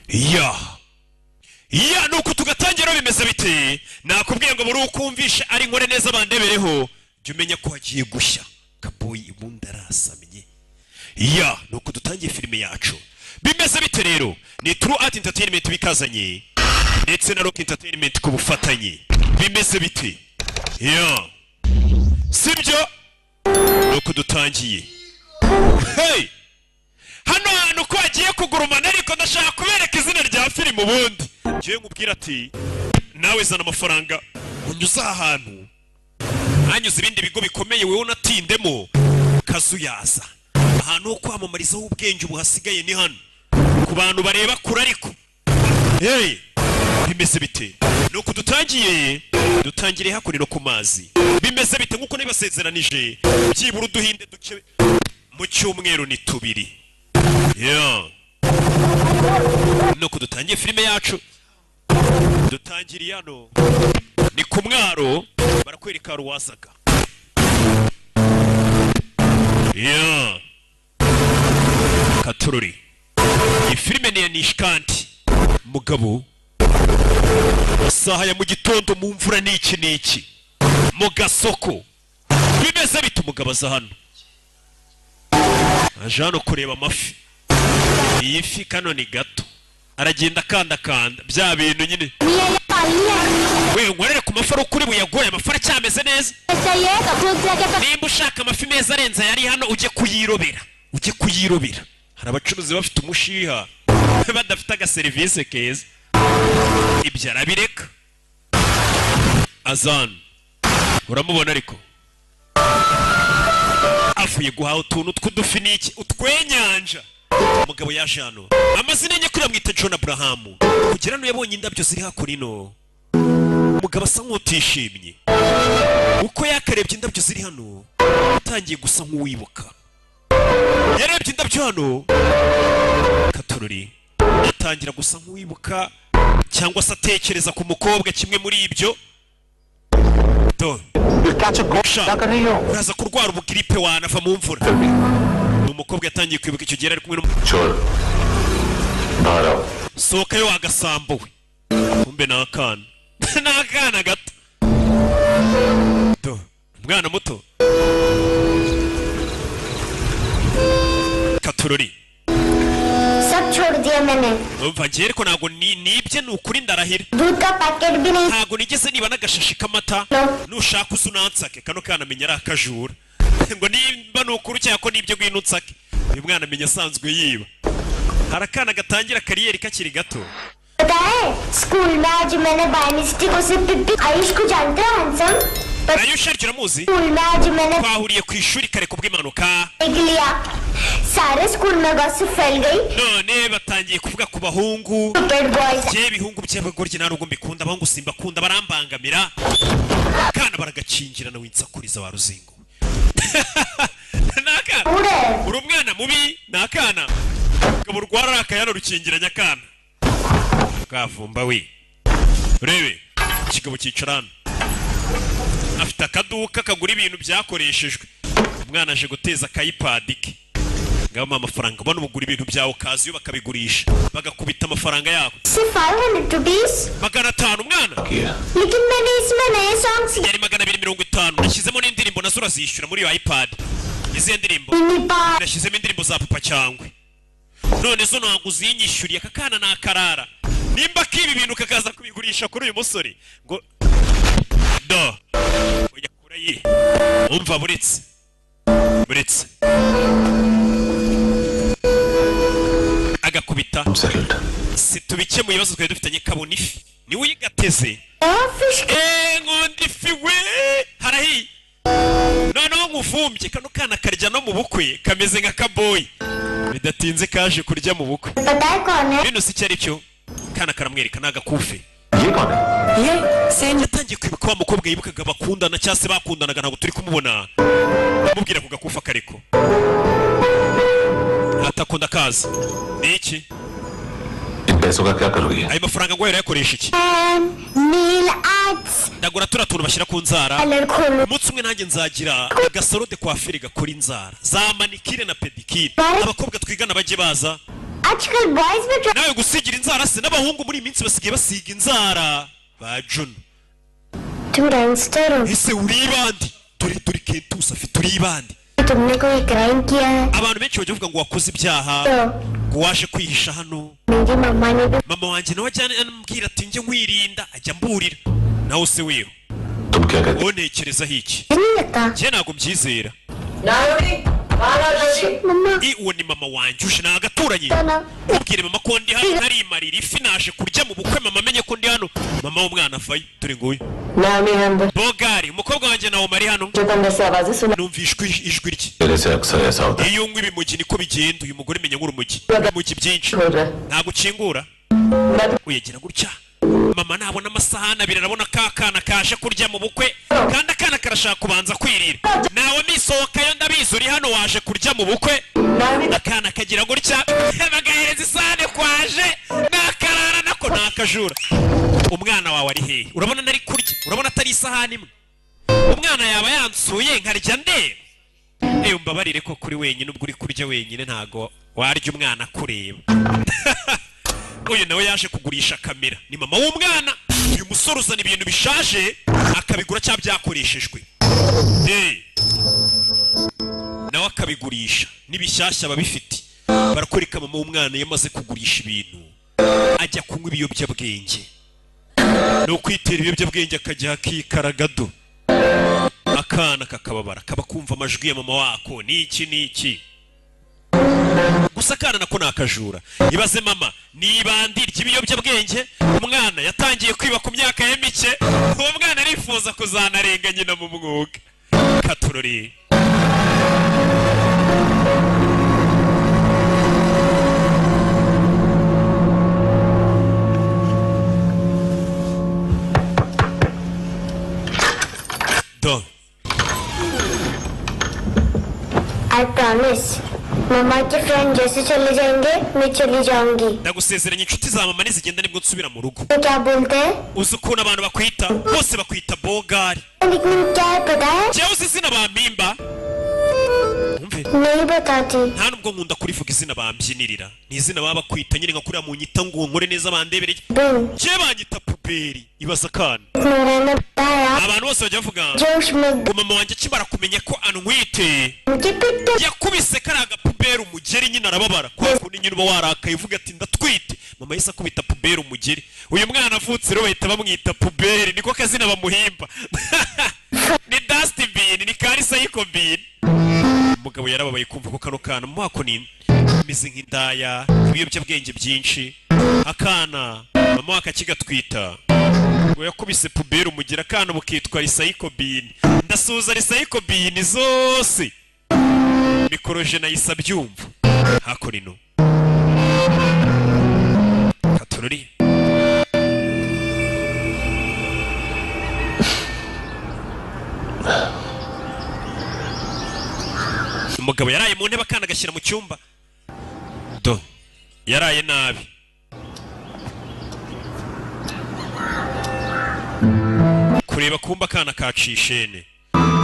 Ya, nuko tugatangira. Bimeze bite? Nakubwiye ngo buri ukumvisha ari nkore neza bandebereho, jya umenya ko hagiye gushya. Kaboyi ubundi arasamye. Ya, nuko dutangiye filime yacu. Bimeze bite rero? Ni True Art Entertainment bikazanye ndetse na Rock Entertainment ku bufatanye. Bimeze bite? Ya, sibyo? Nuko dutangiye. Hey, hano hantu ko hagiye kugurumana, ariko ndashaka kubereka izina rya filime. Ubundi ngiye nkubwira ati nawe zana amafaranga unyuze aha hantu hanyuze ibindi bigo bikomeye, wowe unatindemo kazuyaza. Ahantu ho kwamamarizaho ubwenge ubu hasigaye ni hano ku bantu bareba kure. Ariko hey, bimeze bite? Nuko dutangiye, dutangiriye hakuno ku mazi. Bimeze bite? Nk'uko nibasezeranije, byibura uduhinde duke mu cyumweru ni tubiri. Yeah. Nuko dutangiye filime yacu, dutangiriye hano ni ku mwaro, barakwereka hari uwazaga. Yeah. Katururi, iyi filime ni iya Nishkanti. Mugabo, amasaha ya mu gitondo, mu mvura n'iki n'iki, mu gasoko. Bimeze bite? Umugabo aza hano, aje hano kureba amafi. Iyi fi kano ni gato, aragenda akandakanda bya bintu nyine. We, nkorere ku mafi ari ukuri buyagoye, amafi aracyameze neza. Nimba ushaka amafi meza arenze ayari hano, ujye kuyirobera, ujye kuyirobera. Hari abacuruzi bafite umushiha badafite agaserivisi keza, ibyo arabireka. Azan uramubona, ariko avuye guhaha utuntu tw'udufi n'iki, utwenyanja. Umugabo yaje hano, amazina ye nyakuri bamwita John Abrahamu. Kugira ngo yabonye indabyo ziri hakuno, umugabo asa nk'utishimye. Uko yakarebye indabyo ziri hano, atangiye gusa nk'uwibuka. Yarebye indabyo hano katorori, atangira gusa nk'uwibuka cyangwa se atekereza ku mukobwa, kimwe muri ibyo. Do sha, uraza kurwara ubugiripe wanava mu mvura. Ni umukobwa yatangiye kwibuka icyo gihe ari kumwe छोड़, बाहर आओ। Sohokayo wagasambuwe. Kumbe ni akana, ni akana gato. Do umwana muto katorori. सब छोड़ दिया मैंने। Umva njye ariko ntabwo nibye, ni ukuri ndarahira. दूध का पैकेट भी नहीं। Ntabwo nigeze niba n'agashashi k'amata. Nushaka uza unansake. Kano kana amenya ari akajura, ngo nimba ni ukuri cyangwa ko nibyo, ngwino unsake. Uyu mwana amenya asanzwe yiba. Hari akana gatangira kariyeri kakiri gato. पता है, स्कूल में आज मैंने by mistake उसे पिप्पी, आयुष को जानते हो, handsome. Ayusha aryo uramuzi? School में आज मैंने Twahuriye ku ishuri kare kubw'impanuka. देख लिया, सारे स्कूल में गॉसिप फैल गई। None batangiye kuvuga ku bahungu. Stupid boys. Njye ibihungu by'abagoryi nta nubwo mbikunda, abahungu simbakunda, barambangamira. Kana baragakingirana, winsakuriza wa ruzingo. Ni akana. बूढ़े। Uri umwana mubi. Ni akana kaba urwara akayana rukingiranye akana kavumba. We urebe ikigabo cyicara hano, afite akaduka kagura ibintu byakoreshejwe. Umwana aje guteza akayipadi ke, ngaho amafaranga ubona ubugura ibintu byawe ukaza iyo bakabigurisha bagakubita amafaranga yabo. सिर्फ 500 rupees. 500 umwana. लेकिन मैंने इसमें नए songs Yari 250, nashyizemo n'indirimbo, nazo urazishyura muri iyo iPad. Izihe ndirimbo? Mini. Nashyizemo indirimbo za Papa Cyangwe, none zo ntabwo uzinyishyuriye. Aka kana ni akarara, nimba kiba ibintu kakaza kubigurisha kuri uyu musore ngo do ujya kure ye. Umva, buretse, buretse agakubita. Settled. Si tubikemuye ibibazo twari dufitanye? Kabona ifi, niwe uyigateze. Fish. Eee, nkunda ifi we, harahiye. Noneho nkuvumbye. Kano kana karya no mu bukwe, kameze nka kaboyi. Bidatinze kaje kurya mu bukwe. पता है कौन है? Bino si icyo ari cyo, kana karamwereka, ni agakufe. ये कौन है? ये same. Yatangiye kwibuka wa mukobwa yibukaga bakundana cyangwa se bakundanaga, ntabwo turi kumubona. Amubwira ku gakufa kariko atakunda kaza ni iki? इन पैसों का क्या करोगी? Ayo mafaranga ngo urayakoresha iki? Nail arts. Ndagura turiya tuntu bashyira ku nzara. Colour खोलो। Umunsi umwe nanjye nzagira agasaro de coiffure gakora inzara za manicure na pédicure, abakobwa twigana bajye baza. आजकल boys भी Nawe gusigira inzara se? N'abahungu muri iyi minsi basigaye basiga inzara ba Juno. तुम gangster हो। Ese uri ibandi? Dore dore Kentusi afite, uri ibandi. तुमने कोई crime किया है? Abantu benshi bajya bavuga ngo wakoze ibyaha, तो ngo waje kwihisha hano. मेरी मम्मा ने भी Mama wanjye nawe ajya ambwira ati njye nkwirinda, ajya amburira. Nawe se weho? तुम क्या कहते Wowe ntekerezaho iki? नहीं लगता। Njye ntabwo mbyizera. Mamma. I uwo ni mama wanjye uje, ni agaturanyi. तो ना Ubwire mama ko ndi hano ntarimarira ifi, naje kurya mu bukwe, mama amenye ko ndi hano. Mama w'umwana avayo, dore nguyu. Bogari, umukobwa wanjye nawe ari hano. जब अंदर से आवाजें सुना Numva ijwi rye. मेरे से अक्सर ऐसा होता है। Iyo unywa ibimugi niko bigenda. Uyu mugore menya nk'urumogi, ibimugi byinshi. खोल रहा है। Ntabwo ukingura. Uyagira gutya, mama nabona amasahani abiri arabona ka kana kaje kurya mu bukwe, kandi akana karashaka kubanza kwirira. Nawe misohokayo, ndabizi uri hano waje kurya mu bukwe. Akana kagira gutya bagahereza isahani kwaje nakarara nako nakajura. Umwana wawe ari hehe? Urabona nari kurya, urabona atari isahani imwe? Umwana yaba yansuye nkarya ndeba. Ewe, mbabarire ko kuri wenyine, ubwo uri kurya wenyine ntago warya umwana akureba. Uyu nawe yaje kugurisha kamera, ni mama w'umwana. Uyu musore uzana ibintu bishaje akabigura cyangwa byakoreshejwe. Eh. Nawe akabigurisha n'ibishyashya aba bifite. Barakwereka mama w'umwana iyo amaze kugurisha ibintu ajya kunywa ibiyobyabwenge, ni ukwitera ibiyobyabwenge, akajya akikaragado, akana kakababara, kaba kumva amajwi ya mama wako niki niki. Gusa akana nako ni akajura. Ibaze, mama ni ibandi ry'ibiyobyabwenge, umwana yatangiye kwiba ku myaka ye mike. Uwo mwana arifuza kuzanarenga nyina mu mwuga. Katurori. Do. I promise, मम्मा के friend जैसे चले जाएंगे मैं चली जाऊंगी। Ndagusezeranya, inshuti za mama nizigenda nibwo nsubira mu rugo. तो क्या बोलते हैं? Uzi ukuntu abantu bakwita? Bose bakwita bogari. Nickname क्या है पता है? Njyewe uzi izina bampimba? Umve. नहीं बताती। Nta nubwo nkunda kurivuga izina bambyinirira, ni izina baba bakwita nyine nka kuriya mu nyita ngo nkore neza bandebereye. Bin. Njyewe banyita puberi. Ibaza akana. Nora ने बताया Abantu bose bajya bavuga जोश में ngo mama wanjye akimara kumenya ko antwite मुझे पिट yakubise kariya gapuberi umugeri nyine, arababara. Kwa kundi nyine uba warakaye uvuga ati ndatwite, mama yahise akubita puberi umugeri. Uyu mwana avutse rero bahita bamwita puberi, niko kazina bamuhimba. Ni dustbin, ni ka recycle bin. Umugabo yarababaye kumva ko kano kana mu wako ni ameze nk'indaya, ibiyobyabwenge byinshi, akana mama wako akigatwita ngo yakubise puberi umugeri, akana bukitwa recycle bin. Ndasuhuza recycle bin zose, mikoroje nahise abyumva. Hakurino katorori. Umugabo yaraye mu ntebe, akana agashyira mu cyumba. Do, yaraye nabi. Kureba kumba akana kacishene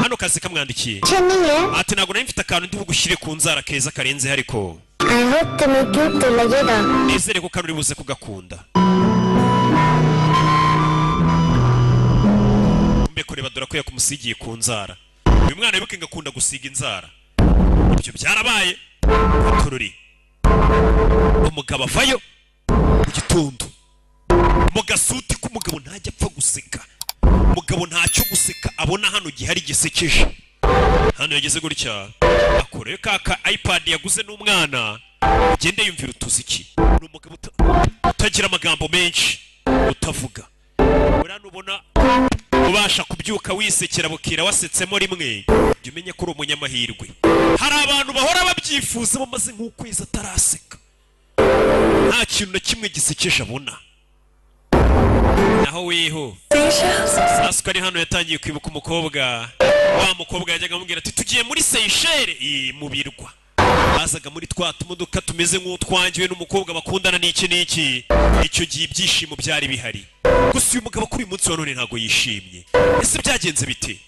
hano kazi kamwandikiye. अच्छा नहीं है। Ati ntabwo nari mfite akantu ndi bugushyire ku nzara keza karenze, ariko I hope तुम्हें cute तो लगेगा। Nizere ko kano uri buze kugakunda. Mbe kureba, dore ko yakumusigiye ku nzara. Uyu mwana wibuke ngo akunda gusiga inzara, ibyo byarabaye. Tururi, umugabo avayo mu gitondo mu gasuti k'umugabo, ntajya apfa guseka. Umugabo ntacyo guseka abona hano gihari gisekeje. Hano yageze gutya akore ka iPad yaguze n'umwana, agende yumvira utuziki. Ni umugabo utagira amagambo menshi, utavuga. Buriya nubona ubasha kubyuka wisekera bukira wasetsemo rimwe, jya umenya ko uri umunyamahirwe. Hari abantu bahora babyifuza, bamaze nk'ukwezi ataraseka, nta kintu na kimwe gisekeje abona. Naho weho Sasuke ari hano yatangiye kwibuka umukobwa, wa mukobwa yajyaga amubwira ati tugiye muri Seychelles, mu birwa, bazaga muri twa tumodoka tumeze nk'utwangiwe n'umukobwa bakundana n'iki n'iki. Icyo gihe ibyishimo byari bihari. Gusa uyu mugabo kuri uyu munsi wa none ntabwo yishimye. Ese byagenze bite?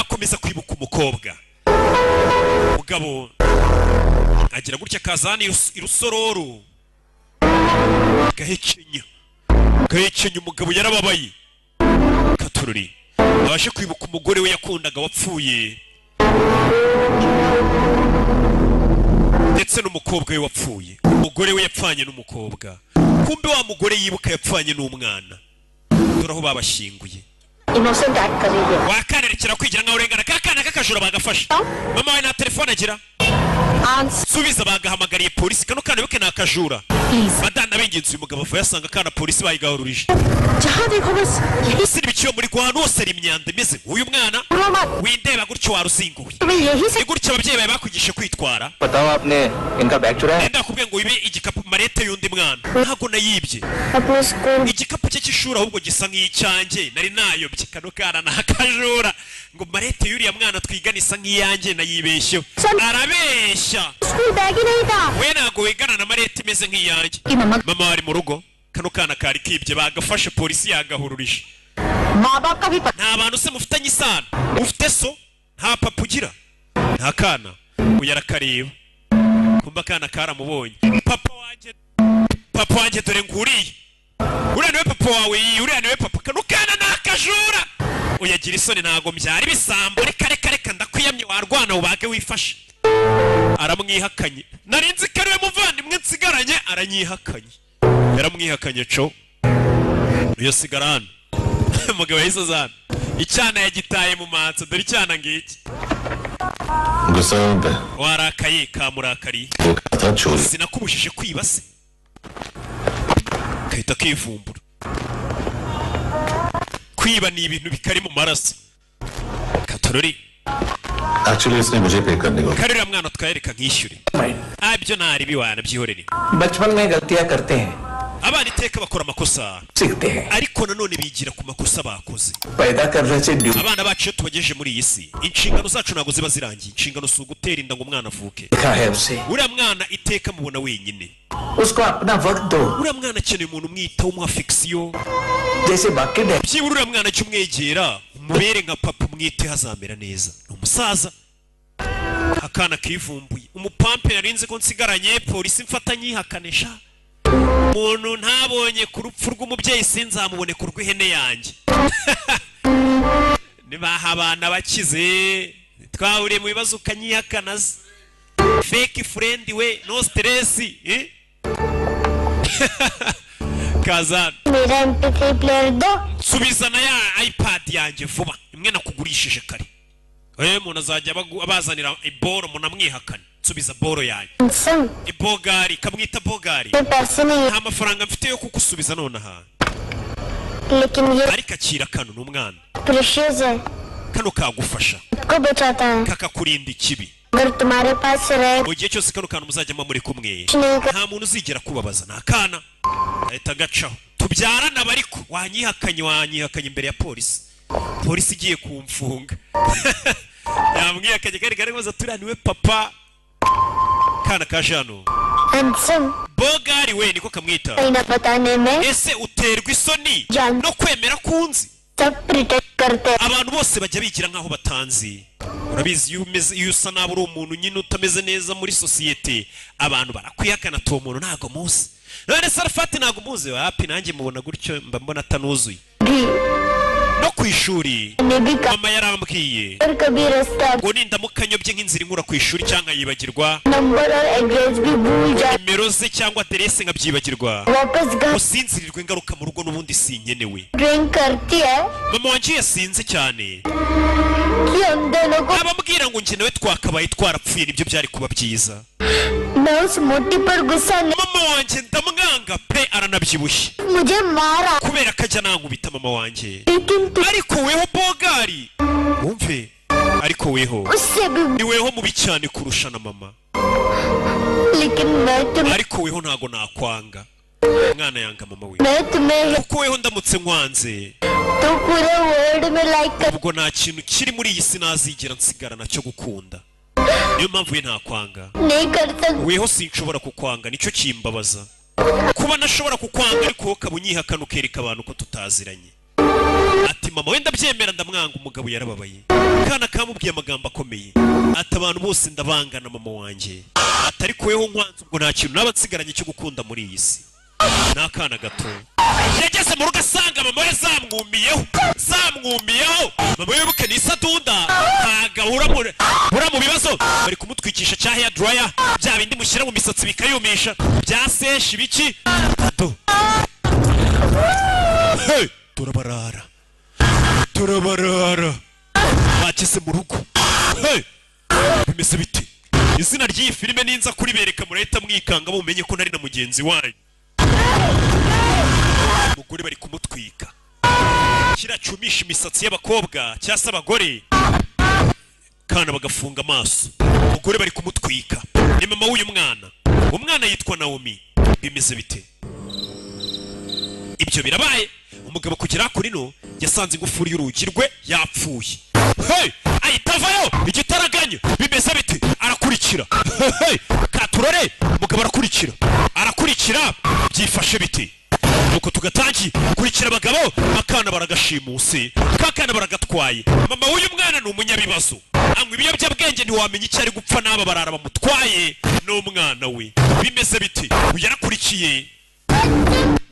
Akomeza kwibuka umukobwa. Mugabo agira gutya akaza hano i Rusororo. Gahekenya gahekenya, umugabo yarababaye. Katururi abashe kwibuka umugore we yakundaga wapfuye, ndetse n'umukobwa we wapfuye. Umugore we yapfanye n'umukobwa, kumbe wa mugore yibuka yapfanye n'umwana. Dore aho babashyinguye. Innocent act कर रही है। Wakanerekera kwigira nkaho urengana. Ka kana k'akajura bagafashe. Mama wawe nta telefone agira? Subiza, bagahamagariye polisi. Kano kana wibuke ni akajura. Madana b'ingenzi, uyu mugabo ava yasanga akana polisi bayigahururije. जहाँ देखो बस यही। Ese n'ibikiyo muri ahantu hose hari imyanda imeze nk'uyu mwana. Windeba gutyo waruzinguwe. तुम्हें यही से Ni gutya ababyeyi bawe bakwigisha kwitwara? बताओ, आपने इनका बैग चुराया? Nenda nakubwiye ngo wibe igikapu, marete y'undi mwana. Ntabwo nayibye. अपने school Igikapu cye cy'ishuri ahubwo gisa nk'icyanjye, nari nayobye. Kano kana ni akajura, ngo marete y'uriya mwana twigana isa nk'iyanjye, nayibeshyeho. Arabeshya. School bag ही नहीं था। We ntabwo wigana na marete imeze nk'iyanjye. Mama wari mu rugo. Kano kana kari kibye, bagafashe, polisi yagahururije. माँ बाप का भी पता Nta bantu se mufitanye isano? Ufite so? Nta papa ugira? Nta kana uyu arakareba, kumba akana karamubonye. Papa wanjye, papa wanjye, dore nguriye. Uriya niwe papa wawe? Iyi uriya niwe papa. Kano kana ni akajura. Uyagira isoni, ntago mbyara ibisambo. Reka reka reka, ndakwiyamye warwana ubage wifashe. Aramwihakanye. Nari nzi ko ariwe muvandimwe nsigaranye, aranyihakanye. Yaramwihakanye co. Uyo sigara hano. Umugabo yahise aza hano, icyana yagitaye mu manso. Dore icyana ngiki. गुस्सा में Warakaye? Kamurakariye. वो कहा था चोरी। Sinakubujije kwiba se? Gahita kivumbura. Kwiba ni ibintu bikari mu maraso. Katorori. Actually इसने मुझे पे करने को Karuriya mwana twayereka nkishyure. Ah, ibyo ntari biwana, byihorere. बचपन में गलतियां करते हैं, Abana iteka bakora amakosa, सीखते हैं। ariko nanone bigira ku makosa bakoze. पैदा करने से duty Abana bacu iyo tubagejeje muri iyi si, inshingano zacu ntabwo ziba zirangiye. Inshingano si ugutera inda ngo umwana avuke. लिखा है उसे। Uriya mwana iteka mubona wenyine. उसको अपना वक्त दो। Uriya mwana akeneye umuntu umwitaho, umuha affection. जैसे बाकी day Byibura uriya mwana jya umwegera, umubere nka papa, umwiteho, azamera neza. Ni umusaza. Akana kivumbuye umupampe. Narinzi ko nsigaranye polisi mfata nyihakanisha. Umuntu ntabonye ku rupfu rw'umubyeyi sinzamubone ku rw'ihene yanjye. Nibaha abana bakize twahuriye mu bibazo ukanyihakana se. Fake friend we, no stress, eh? Kazana. मेरा MP3 player दो। Nsubiza na ya iPad yanjye vuba, imwe nakugurishije kare. Umuntu azajya abazanira iboro munamwihakane. Nsubiza boro yanjye. Handsome. Ibogari, kamwita bogari. मेरे पैसे नहीं Nta mafaranga mfite yo kugusubiza nonaha, है, लेकिन ये ariko akira kano, ni umwana. Precious है। Kano kagufasha, को बचाता है। kakakurinda ikibi. अगर तुम्हारे पास रहे Mu gihe cyose kano kantu muzajya muba muri kumwe, कुछ नहीं कर nta muntu uzigera kubabaza. Ni akana ahita agacaho. Tubyarana ariko wanyihakanye, wanyihakanye imbere ya polisi, polisi igiye kumfunga. Yamwihakanye kari kari maze turiya niwe papa. Kana kaje hano. Handsome. Bogari we, niko kamwita. ना बताने में Ese uterwa isoni जान no kwemera kunzi? सब pretend करते हैं। Abantu bose bajya bigira nkaho batanzi. Urabizi, iyo umeze, iyo usa nabi, uri umuntu nyine utameze neza muri sosiyete, abantu barakwihakana, tuwo muntu ntabwo muzi. None Sarafati ntabwo muzi? Wapi, nanjye mubona gutyo mba mbona atanuzuye. भी No ku ishuri मैंने भी कहा mama yarambwiye और कभी रास्ता ngo nindamuka nyobye nk'inzira inkura ku ishuri cyangwa nkayibagirwa, number और एड्रेस भी भूल जाए, nimero ze cyangwa aderese nkabyibagirwa, वापस घर usinzirirwe ingaruka mu rugo n'ubundi sinkenewe. Drink करती है Mama wanjye iyo yasinze cyane कि हम दोनों को abambwira ngo njye nawe twakabaye twarapfuye, nibyo byari kuba byiza. मैं उस मोटी पर गुस्सा नहीं। Mama wanjye ndamwanga pe, aranabyibushye मुझे मारा, kubera ko ajya nankubita mama wanjye. लेकिन तू Ariko weho bogari, wumve, ariko weho उससे भी, ni weho mubi cyane kurusha na mama. लेकिन मैं तुम्हें Ariko weho ntago nakwanga. Umwana yanga mama we, मैं तुम्हें kuko weho ndamutse nkwanze, तो पूरे वर्ल्ड में लाइक कर ubwo nta kintu kiri muri iyi si nazigera nsigara nacyo gukunda. Niyo mpamvu we ntakwanga. नहीं कर सकती। Weho sinshobora kukwanga, nicyo kimbabaza, kuba ntashobora kukwanga, ariko wowe ukaba unyihakana, ukereka abantu ko tutaziranye. Ati mama wenda byemera, ndamwanga. Umugabo yarababaye. Kana kamubwiye amagambo akomeye, ati abantu bose ndabangana mama wanjye, ati ariko weho nkwanze ubwo nta kintu naba nsigaranye cyo gukunda muri iyi si. Ni akana gato. Yageze mu rugo asanga mama we zamwumiyeho, zamwumiyeho. Mama we, wibuke, ni isadunda, ntago ahura mu bibazo. Bari kumutwikisha cya hair dryer, bya bindi mushyira mu misatsi bikayumisha, bya seshi biki do. Hey! Turabarara, turabarara, bageze mu rugo. Hey! Bimeze bite? Izina ry'iyi filime ninza kuribereka murahita mwikanga, mumenye ko ntari na mugenzi wanyu. Umugore bari kumutwika kiracumisha imisatsi y'abakobwa cyangwa se abagore, kana bagafunga amaso. Umugore bari kumutwika ni mama w'uyu mwana. Umwana yitwa Naomi. Bimeze bite? Ibyo birabaye. Umugabo kugera kuri no yasanze ingufuri y'urugi rwe yapfuye. Hey! Ahita avayo igitaraganya. Bimeze bite? Arakurikira. Hey! Katurore, umugabo arakurikira, arakurikira. Byifashe bite? Nuko tugatangiye kurikira abagabo. Akana baragashimuse, kakana baragatwaye. Mama w'uyu mwana ni umunyabibazo, anywa ibiyobyabwenge, ntiwamenya icyo ari gupfa n'aba barara bamutwaye n'umwana we. Bimeze bite? Uyu yarakurikiye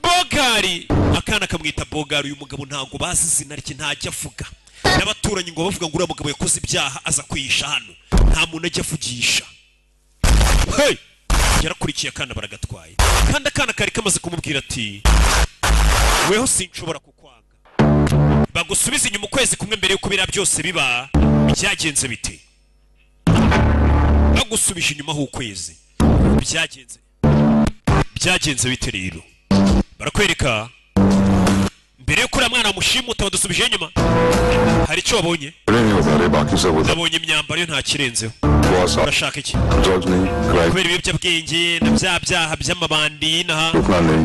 Bogari, akana kamwita Bogari. Uyu mugabo ntabwo bazi izina rye, ntajya avuga n'abaturanyi ngo bavuga ngo uriya mugabo yakoze ibyaha aza kwihisha hano, nta muntu ajya avugisha. Hey! Yarakurikiye, akana baragatwaye, kandi akana kari kamaze kumubwira ati: "Weho sinshobora kukwanga." Bagusubiza inyuma ukwezi kumwe mbere y'uko biriya byose biba. Byagenze bite? Bagusubije inyuma h'ukwezi, byagenze bite? Rero barakwereka mbere y'uko uriya mwana bamushimuta. Badusubije inyuma, hari icyo wabonye? नहीं बता रहे, बाकी सब बता। Nabonye imyambaro yo, nta kirenzeho. बहुत साफ। Urashaka iki? Drugs नहीं, crime Kubera ibiyobyabwenge na bya byaha by'amabandi n'aha. रुकना नहीं।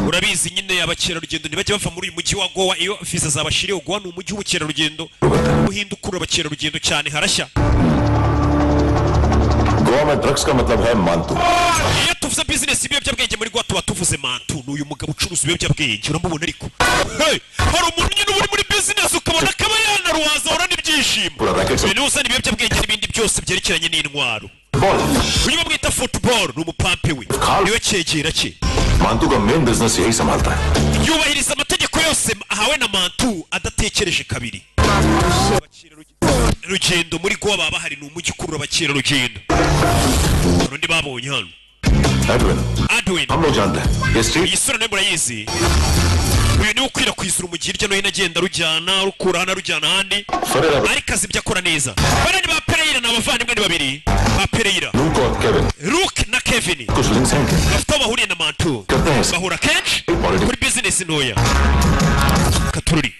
Urabizi nyine, abakerarugendo ntibajya bava muri uyu mujyi wa Gowa iyo visa zabashiriye. Gowa ni umujyi w'ubukerarugendo, uhinda ukurura abakerarugendo cyane, harashya. Goa में ड्रग्स का मतलब है मानतू। Iyo tuvuze bizinesi y'ibiyobyabwenge muri Gowa, tuba tuvuze Mantu. Ni uyu mugabo ucuruza ibiyobyabwenge, uramubona. Ariko hey, hari umuntu nyine uba uri muri bizinesi ukabona akaba yanaruhaza, ahorana ibyishimo. पूरा racket Uyu niwe uzana ibiyobyabwenge n'ibindi byose byerekeranye n'intwaro. Ball. Uyu bamwita Football, ni umupampe we, niwe cyegera cye. मानतू का main business यही संभालता है। Yubahiriza amategeko yose ahawe na Mantu adatekereje kabiri. Rugendo muri Gowa baba bahari, ni umujyi ukurura abakerarugendo. Hari undi babonye hano. Edwin. Edwin. हम लोग जानते हैं ये street Iyi sura nayo murayizi. Uyu niwe ukwirakwiza urumogi hirya no hino, agenda arujyana, arukura hano arujyana ahandi. Ferreira. Ariko azi ibyo akora neza. Bariya ni ba Pereira, ni abavandimwe, ni babiri ba Pereira. Luke और Kevin. Luke na Kevin. कुछ links हैं क्या? Bafite aho bahuriye na Mantu. करते हैं। Bahura kenshi kuri bizinesi ntoya katururi.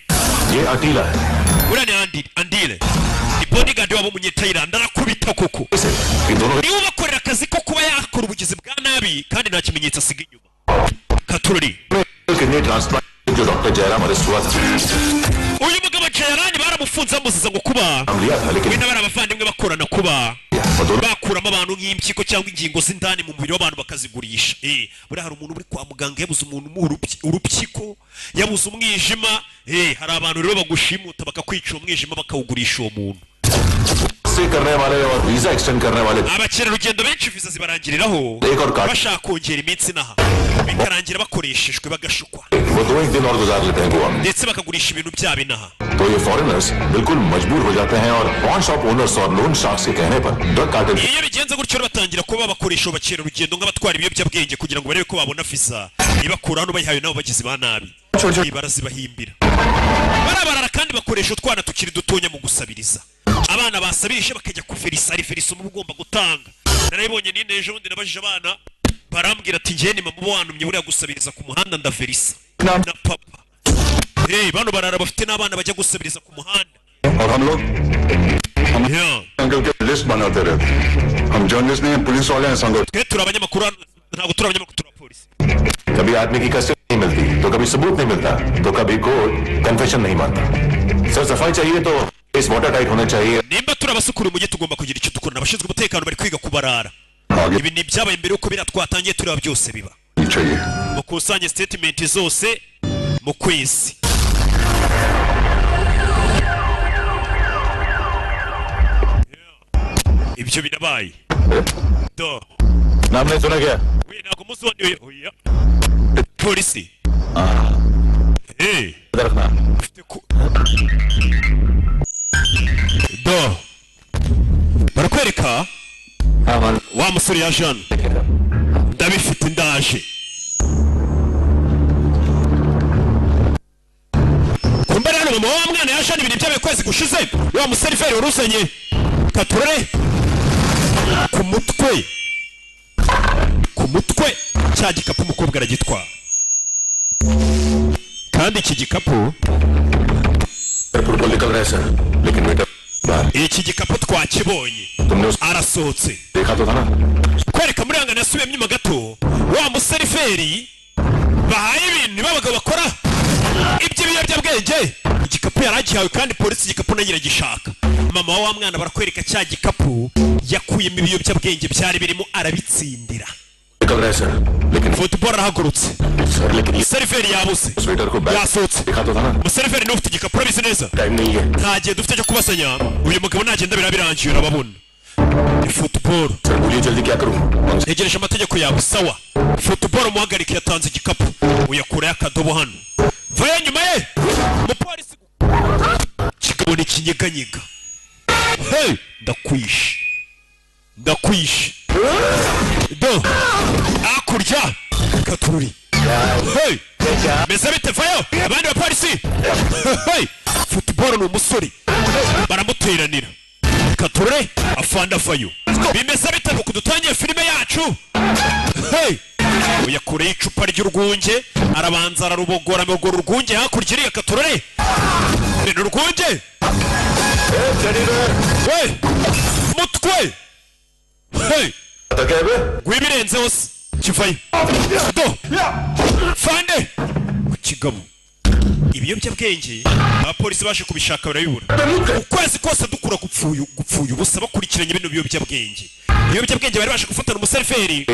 ये अटीला है। Uriya ni Andi, Andile ni bodyguard wabo w'umunyetayilandi, arakubita koko. ये दोनों Niwe ubakorera akazi ko kuba yakora ubugizi bwa nabi kandi nta kimenyetso asiga inyuma katururi. Kidney transplant जो doctor Jairam arrest हुआ था, Uyu mugabo Jayarani baramufunze, bamuziza ngo kuba नाम लिया था लेकिन we n'abari abavandimwe bakorana, kuba और दोनों bakuramo abantu nk'impyiko cyangwa ingingo z'indani mu mubiri w'abantu bakazigurisha. Buriya hari umuntu uri kwa muganga yabuze umuntu umuha urupyiko, yabuze umwijima. Hari abantu rero bagushimuta bakakwica umwijima, bakawugurisha uwo muntu. से करने वाले और visa extend करने वाले Abakerarugendo benshi viza zibarangiriraho एक और card bashaka kongera iminsi inaha, bikarangira bakoreshejwe, bagashukwa. वो दो एक दिन और गुजार लेते हैं गोवा में। Ndetse bakagurisha ibintu byabo inaha. तो ये फॉरेनर्स बिल्कुल मजबूर हो जाते हैं और pawn shop owners और लोन शार्क्स के कहने पर drug cartel Iyo bigenze gutyo rero, batangira kuba bakoresha abo bakerarugendo nk'abatwara ibiyobyabwenge kugira ngo barebe ko babona visa ibakura hano, bayihawe nabo bagizi ba nabi. Barazibahimbira, barabarara, kandi bakoresha utwana tukiri dutonya mu gusabiriza. Abana basabirije bakajya kuferisa, ari ferisa uba ugomba gutanga. Narabibonye ninde ejo bundi, nabajije abana barambwira ati: "Njye ni mama wantumye buriya gusabiriza ku muhanda, ndaferisa na papa." Hey, bano barara bafite n'abana bajya gusabiriza ku muhanda. और हम लोग हम अंकल के लिस्ट बनाते रहते। हम जर्नलिस्ट नहीं हैं, पुलिस वाले हैं संगठन। Twe turi abanyamakuru hano, ntabwo turi abanyamakuru, turi abapolisi. कभी आदमी की कस्टडी नहीं मिलती, तो कभी सबूत नहीं मिलता, तो कभी कोर्ट कन्फेशन नहीं मानता। सर, सफाई चाहिए तो case water tight होना चाहिए। Nimba turi abasukura umujyi, tugomba kugira icyo dukora. Abashinzwe umutekano bari kwiga kubarara. Ibi ni ibyabaye mbere yuko biriya twatangiye tureba byose biba. चाहिए। Mukusanye statement zose mu kwezi. Ibyo birabaye do. नाम नहीं सुना क्या? We, ntabwo muzi uwo ndiwe? Oya. Polisi. Hey. Do. Barakwereka wa musore ya Jean. Ndabifite ndaje. Kumbere hano mama wa mwana ya Jean ibintu byabaye kwezi gushize. Wa museriveri waruzanye. Katurore ku mutwe. Ku mutwe cya gikapu umukobwa aragitwara. Kandi iki gikapu iki gikapu twakibonye arasohotse kwereka muri angana yasubiyemo inyuma gato wa museriveri bahaye ibintu nibo abagabo bakora iby'ibiyobyabwenge. Igikapu yaragihawe kandi polisi igikapu nayo iragishaka. Mama wa mwana barakwereka cya gikapu yakuyemo ibiyobyabwenge byari birimo arabitsindira. Football arahagurutse. Seriveri yabuze yasohotse. Umuseriveri niwe ufite igikapu urabizi neza. Nta gihe dufite cyo kubasanya. Uyu mugabo nagenda birabirangiye urababona. Ni football. Ntegereje amategeko yawe sawa. Football umuhagarike yatanze igikapu. Uyakurayo akadobo hano. Vayo nyuma ye. Umupolisi kigabona ikinyeganyega. Hey, ndakwishe. Ndakwishe. Do. Akurya katururi. Hey! Meze bite vayo? Abandi bapolisi. Hey! Football ni umusore. Baramuteranira. Katurure afanda vayo. Bimeze bite nuko dutangiye filime yacu? Hey! Uyakureye icupa ry'urwunge, arabanza ararubogora mugora urwunge hakurya iriya katurure. Ni urwunge. Hey! Mutwe. Hey! Gwibirenze hose kivayo. Do. Fande. Kigabo. Ibiyobyabwenge abapolisi baje kubishaka barabibura. Ukwezi kose dukura gupfuye ubusa bakurikiranye bino biyobyabwenge. Ibiyobyabwenge bari baje gufatana umuseriveri.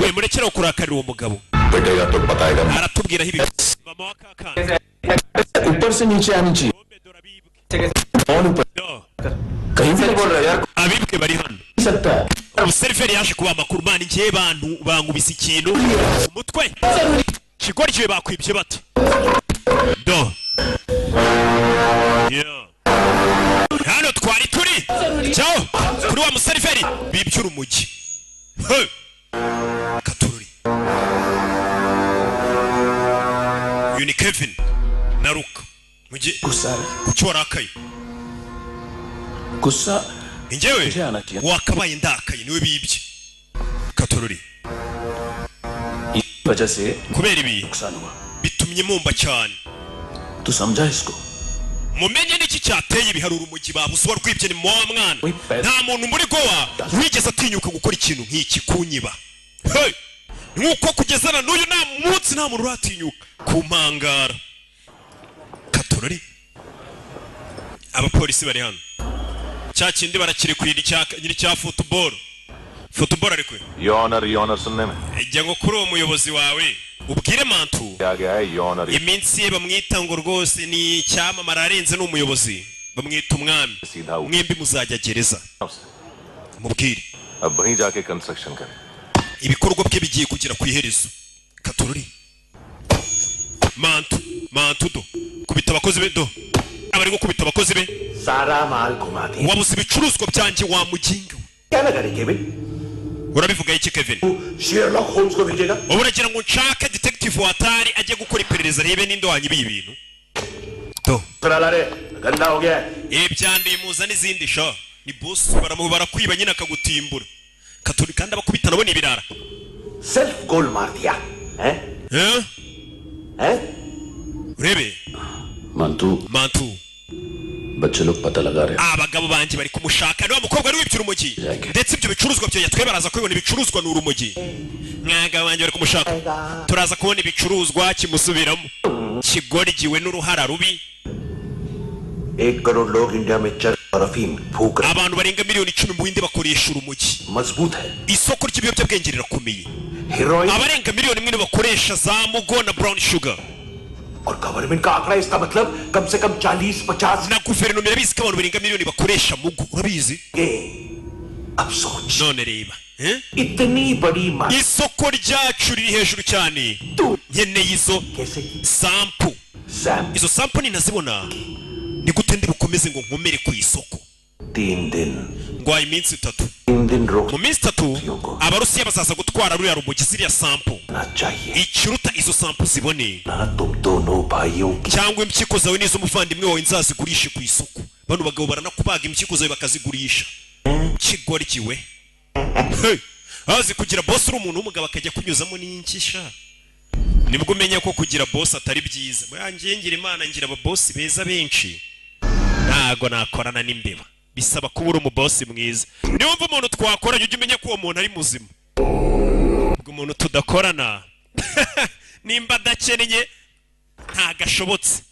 We murekera kurakarira uwo mugabo. Aratubwira aho ibi mama wa kakana. Upar se niche aani chahiye. Phone upar. Kahin se bol raha yaar. Abibwe bari hano. Sakta. Umuseriveri yaje kuba amakuru mani ngiye bantu bangubise ikintu umutwe. Kigoryi bakwibye bate. Do. Yeah. Hano twari turi. Ciao. Kuri wa museriveri bibye urumugi. Hey. Katururi. Uyu ni Kevin na Luka. Mujye kuki warakaye? Gusa njyewe wakabaye ndakaye niwe bibye. Katururi. Kubera ibi bitumye mumba cyane. Mumenye n'iki cyateye ibiharura urumogi babuze warwibye ni mwa mwana. Nta muntu muri Goa wigeze atinyuka gukora ikintu nk'iki kunyiba. Hey! Nkuko kugeza na n'uyu nta munsi nta muntu uratinyuka kumpangara. Katururi. Abapolisi bari hano. Cya kindi barakiri nyiri cya football. Football ariko. Your honor sunne mein. Ejya ngo kuri uwo muyobozi wawe ubwire Mantu. Iminsi ye bamwita ngo rwose ni icyamamare arenze n'umuyobozi. Bamwita umwami. Mwembi muzajya gereza. Mubwire. Ab wahin jaake construction kare. Ibikorwa bye bigiye kugera ku iherezo. Katururi. Mantu, Mantu do. Kubita abakozi be do. Abari gukubita abakozi be. Sara maal ghuma diya. Wabuze ibicuruzwa byanjye wa muginga. Kya na kare Kevin? Urabivuga iki Kevin? Sherlock Holmes ko bhejega. Uragira ngo nshake detective watari ajye gukora iperereza rebe ninde wanyibiye ibintu. Do. Tralare, ganda ho gaya. Ibyanduye muza n'izindi sha. Ni boss barakwiba nyine akagutimbura. Katuri kandi abakubita nabo ni ibirara. Self goal maar diya. Eh? Eh? Eh? Urebe. Mantu. Mantu. Bacce log pata laga rahe. Abagabo banjye bari kumushaka niwa mukobwa ari wibye urumogi. Ndetse ibyo bicuruzwa byo yatwe baraza kubibona ibicuruzwa ni urumogi. Mwaga banjye bari kumushaka. Turaza kubona ibicuruzwa kimusubiramo. Kigoryiwe n'uruhara rubi. 1 crore log India mein char aur afim phuk rahe. Abantu barenga miliyoni 10 mu Buhinde bakoresha urumogi. Mazbut hai. Isoko ry'ibiyobyabwenge rirakomeye. Heroin abarenga miliyoni 1 bakoresha za mugo na brown sugar. और गवर्नमेंट का आंकड़ा इसका मतलब कम से कम 40-50 na guverinoma irabizi ko abantu barenga miliyoni bakoresha mugo urabizi. अब सोच None reba, eh? इतनी बड़ी Isoko ryacu riri hejuru cyane, nkeneye izo कैसे sample. Sam Izo sample ninazibona, ni gute ndi bukomeze ngo nkomere ku isoko? 3 दिन Ngwaye iminsi 3. 3 दिन रोक Mu minsi 3 Abarusiya bazaza gutwara ruriya rumogi, ziriya sample. ना चाहिए Ikiruta izo sample zibone, ना तुम दोनों भाइयों की cyangwa impyiko zawe n'iz'umuvandimwe wawe nzazigurishe ku isoko. Bano bagabo baranakubaga impyiko zawe bakazigurisha. Kigoryiwe. Hey! Azi kugira boss uri umuntu w'umugabo akajya kunyuzamo n'inkisha. Nibwo umenya ko kugira boss atari byiza. Ngiye ngira Imana, ngira aba boss beza benshi. Ntago nakorana n'imbeba. Bisaba kuba uri umubosi mwiza. Niwumva umuntu twakoranye ujye umenya ko uwo muntu ari muzima. Ubwo umuntu tudakorana nimba adakennye ntagashobotse.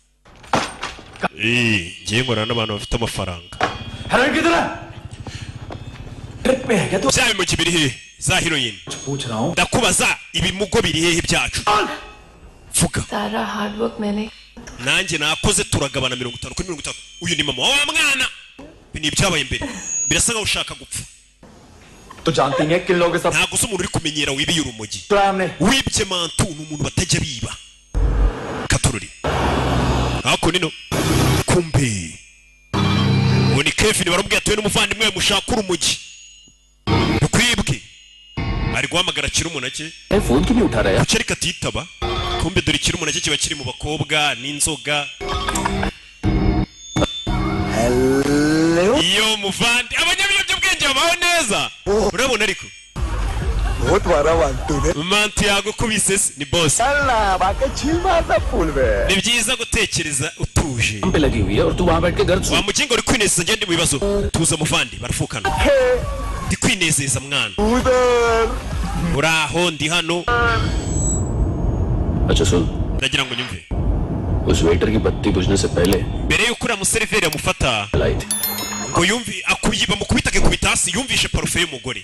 Ngiye nkorana n'abantu bafite amafaranga. Heroin किधर है trip पे है क्या तू Bya bimugi biri hehe? Za heroin. पूछ रहा हूँ Ndakubaza, ibimugo biri hehe byacu? Vuga. सारा हार्डवर्क मैंने Nanjye nakoze, turagabana 50 kuri 50. Uyu ni mama wa mwana. Ibi ni ibyabaye mbere. Birasa nkaho ushaka gupfa. तो जानती हैं किन लोगों के साथ Ntabwo uzi umuntu uri kumenyera wibiye urumogi. चुराया हमने Wibye Mantu ni umuntu batajya biba. Katururi hako nino. Kumbe uwo ni Kevin, baramubwiye atuye n'umuvandimwe we mushaka urumogi rukwibwe. Ari guhamagara Kirumunake. Phone क्यों नहीं उठा रहा यार Kuki ariko atitaba? Kumbe dore Kirumunake kiba kiri mu bakobwa n'inzoga. Iyo muvandi abanyabiyobyabwenge babaho neza, urabona ariko बहुत मारा Mantu ने Mantu yagukubise se ni boss. चल बाकी छील मारता फूल में Ni byiza gutekereza utuje. पे लगी हुई है और तू वहां बैठ के घर Wa mukingo uri kwinezeza, ngende mu bibazo. Tuza muvandi, barafukana. Ndi kwinezeza mwana. उधर Uraho, ndi hano. अच्छा सुन Ndagira ngo nyumve. उस वेटर की बत्ती बुझने से पहले Mbere y'uko uriya museriveri amufata लाई थी ngo yumvi akuyiba mukubita akikubita hasi, yumvishe parufe y'umugore.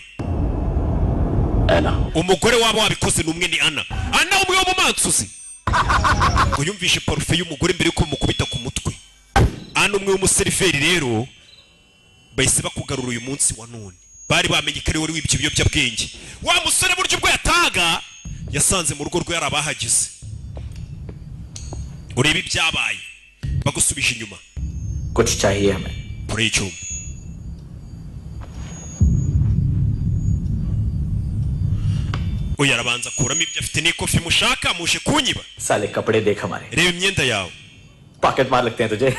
Anna Umugore waba wabikoze ni umwe, ni Ana. Ana umwe wo mu mansuzi. Ngo yumvishe parufe y'umugore mbere y'uko bamukubita ku mutwe. Ana umwe w'umuseriveri rero bahise bakugarura uyu munsi wa none. Bari bamenye ko ari wari wibye ibiyobyabwenge. Wa musore buryo ubwo yataga yasanze mu rugo rwe yari abahagize. Urebe ibyabaye, bagusubije inyuma. कुछ चाहिए हमें Kure y'icyuma. Uyu arabanza akuramo ibyo afite n'ikofi mushaka muje kunyiba. साले कपड़े देख हमारे Reba imyenda yawe. Pocket मार लगते हैं तुझे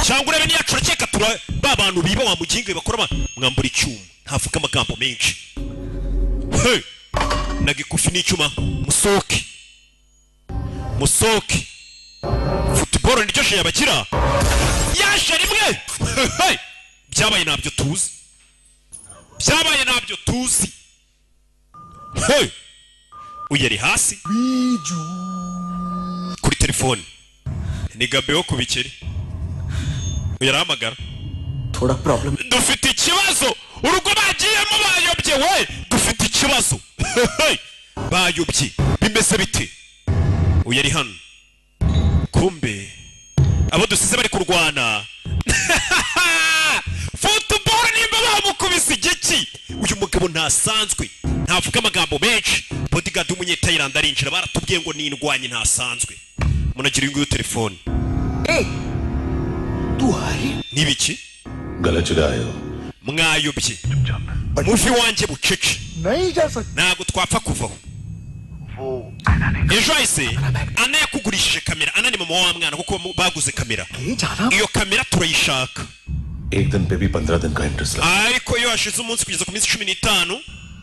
Cyangwa urebe niyacu, urakeka tura ba bantu biba wa mugingo bakora mwambura icyuma. Ntavuga amagambo menshi. Hey! Naga ikofi n'icyuma, musohoke. Musohoke. Football niryo je yabagira. Yaje rimwe. Hey! Byabaye ntabyo tuzi. Byabaye ntabyo tuzi. Hey! Uyu ari hasi kuri telefone. Ni Gabe wo ku bikeri. Uyu arahamagara. थोड़ा problem Dufite ikibazo, urugo bagiyemo bayobye we. Dufite ikibazo. Hey! Bayobye bimeze bite? Uyu ari hano. Kumbe abo dusize bari kurwana. Football nimba bamukubise igiki. Uyu mugabo ntasanzwe, ntavuga amagambo menshi. Bodyguard w'umunyetayilandi arinjira, baratubwiye ngo ni indwanyi ntasanzwe. Munagira uyu nguyu telefone. तू हारी Nibiki? गलत जगह आए हो Mwayobye. Muvi wanjye bucece. नहीं जा सकते Ntabwo twapfa kuvaho. Ejo hahise Ana yakugurishije kamera. Ana ni mama wa mwana kuko baguze kamera. जाना Iyo kamera turayishaka. एक दिन पे भी 15 दिन का interest लगा Ariko iyo hashize umunsi kugeza ku minsi 15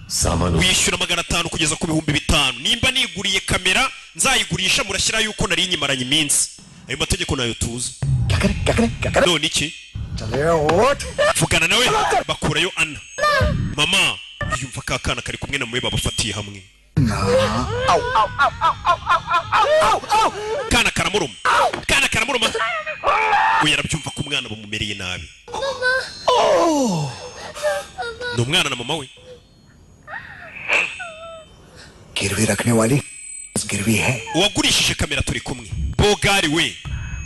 सामान wishyura 500 kugeza ku 5000. Nimba niguriye kamera nzayigurisha, murashyira yuko nari nyimaranye iminsi. Ayo mategeko nayo tuzi. क्या करें क्या करें क्या करें None iki? चले उठ Vugana nawe, bakurayo Ana. Mama yumva ka kana kari kumwe na mwe babafatiye hamwe. Kana karamuruma. Kana karamuruma. Uyu arabyumva ko umwana bamumereye nabi. Ni umwana na mama we. गिरवी रखने वाली गिरवी है Uwagurishije kamera turi kumwe. Bogari we.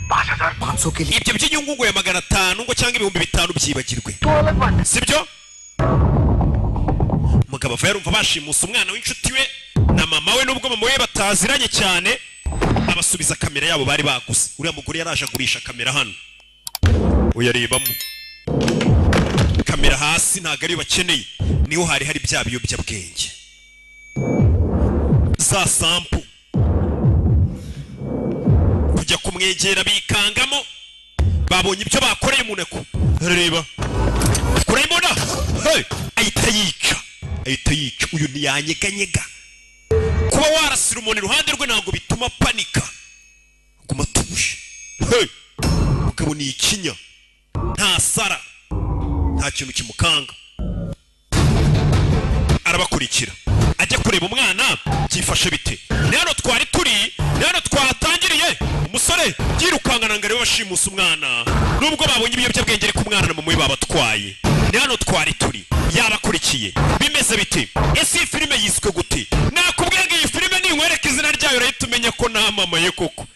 5,500 के लिए Ibyo by'inyungu ngo ya 500 ngo cyangwa 5000 byibagirwe. Sibyo? Umugabo ava yarumva bashimusa umwana w'inshuti we na mama we, nubwo mama we bataziranye cyane. Abasubiza kamera yabo bari baguze. Uriya mugore yaraje agurisha kamera hano, uyarebamo kamera hasi ntabwo ariyo bakeneye, niho hari hari bya biyobyabwenge za sample. Kujya kumwegera bikangamo, babonye ibyo bakoreye umuneko. Reba kurayibona, hey! Ahita yica, ahita yica. Uyu ntiyanyeganyega. Kuba warasira umuntu iruhande rwe ntabwo bituma panika, guma tuje. Hey! Mugabo ni ikinya, nta sara, nta kintu kimukanga. Arabakurikira ajya kureba umwana byifashe bite. Ni hano twari turi, ni hano twatangiriye. Umusore yirukankana ngo arebe bashimusa umwana, nubwo babonye ibiyobyabwenge ariko umwana na mama we babatwaye. Ni hano twari turi, yabakurikiye. Bimeze bite? Ese iyi filime yiswe gute? Nakubwiye ngo iyi filime ninkwereka izina ryayo urahita umenya ko namamaye koko.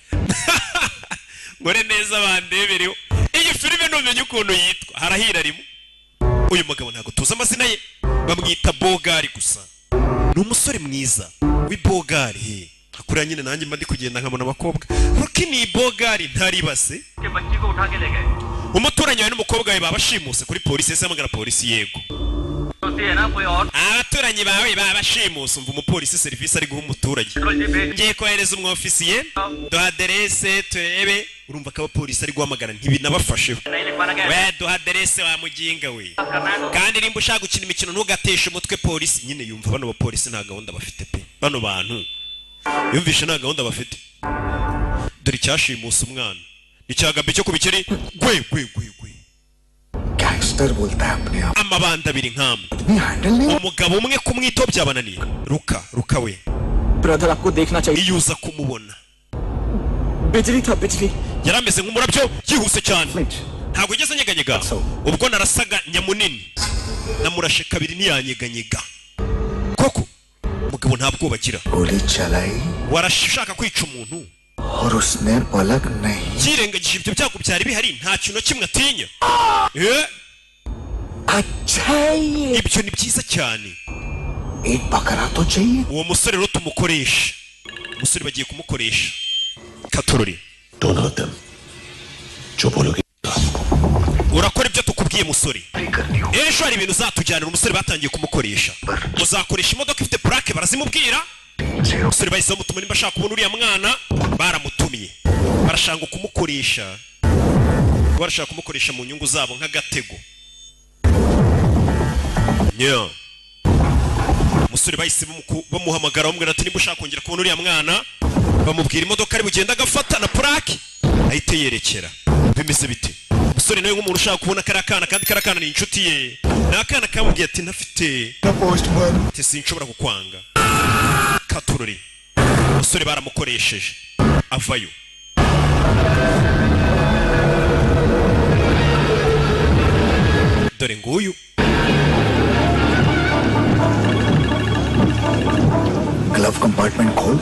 Nkore neza bandebereho iyi filime, numenya ukuntu yitwa harahira rimwe. Uyu mugabo ntabwo tuzi amazina ye, bamwita Bogari gusa. Ni umusore mwiza w'ibogari. Hakuriya nyine nanjye mba ndi kugenda nkabona abakobwa. Ruki ni ibogari ntaribase. Umuturanyi wawe n'umukobwa wawe babashimuse kuri polisi. Ese hamagara polisi? Yego. Abaturanyi bawe babashimuse. Umva umupolisi serivisi ari guha umuturage. Ngiye kohereza umwofisiye, duha aderese turebe. Urumva ko abapolisi ari guhamagara ntibinabafasheho. We duha aderese wa muginga we. Kandi nimba ushaka gukina imikino ntugateshe umutwe polisi. Nyine yumva bano bapolisi nta gahunda bafite pe. Bano bantu yumvishe nta gahunda bafite. Dore icyashimusa umwana ni cyagabe cyo kubikeri gwe gwe gwe gwe. Gangster bolta hai apne aap. Amabanda abiri nkamwe, आदमी handle नहीं. Umugabo umwe kumwitaho byabananiye. Ruka ruka we, brother आपको देखना चाहिए. Iyo uza kumubona, बिजली था बिजली. Yari ameze nk'umurabyo yihuse cyane, ntabwo ugeze anyeganyega. Ubwo narasaga nyamunini, namurashe kabiri ntiyanyeganyega koko. Umugabo nta bwoba agira. गोली चलाई Warashaka kwica umuntu और उसने पलक नहीं. Yirengagije ibyo byago byari bihari, nta kintu na kimwe atinya. Eh, अच्छा है ये. Ibyo ni byiza cyane. एक बकरा तो चाहिए. Uwo musore rero tumukoresha, umusore bagiye kumukoresha katorori. Don't hurt them. जो बोलोगे. Urakora ibyo tukubwiye musore, ejo hari ibintu uzatujyanira. Umusore batangiye kumukoresha, uzakoresha imodoka ifite plaque, barazimubwira. Umusore bahise bamutuma nimba ashaka kubona uriya mwana, baramutumye. Barashaka kumukoresha, barashaka kumukoresha mu nyungu zabo nk'agatego. Yeah. Umusore bahise bamuhamagara bamubwira ati nimba ushaka kongera kubona uriya mwana, bamubwira imodoka ari bugenda agafata na plaque, ahita yerekera. Bimeze bite? Umusore nawe nk'umuntu ushaka kubona kariya kana, kandi kariya kana ni inshuti ye, ni akana kamubwiye ati ntafite Postman. Ati sinshobora kukwanga katururi. Umusore baramukoresheje avayo. Dore nguyu. Glove compartment खोल.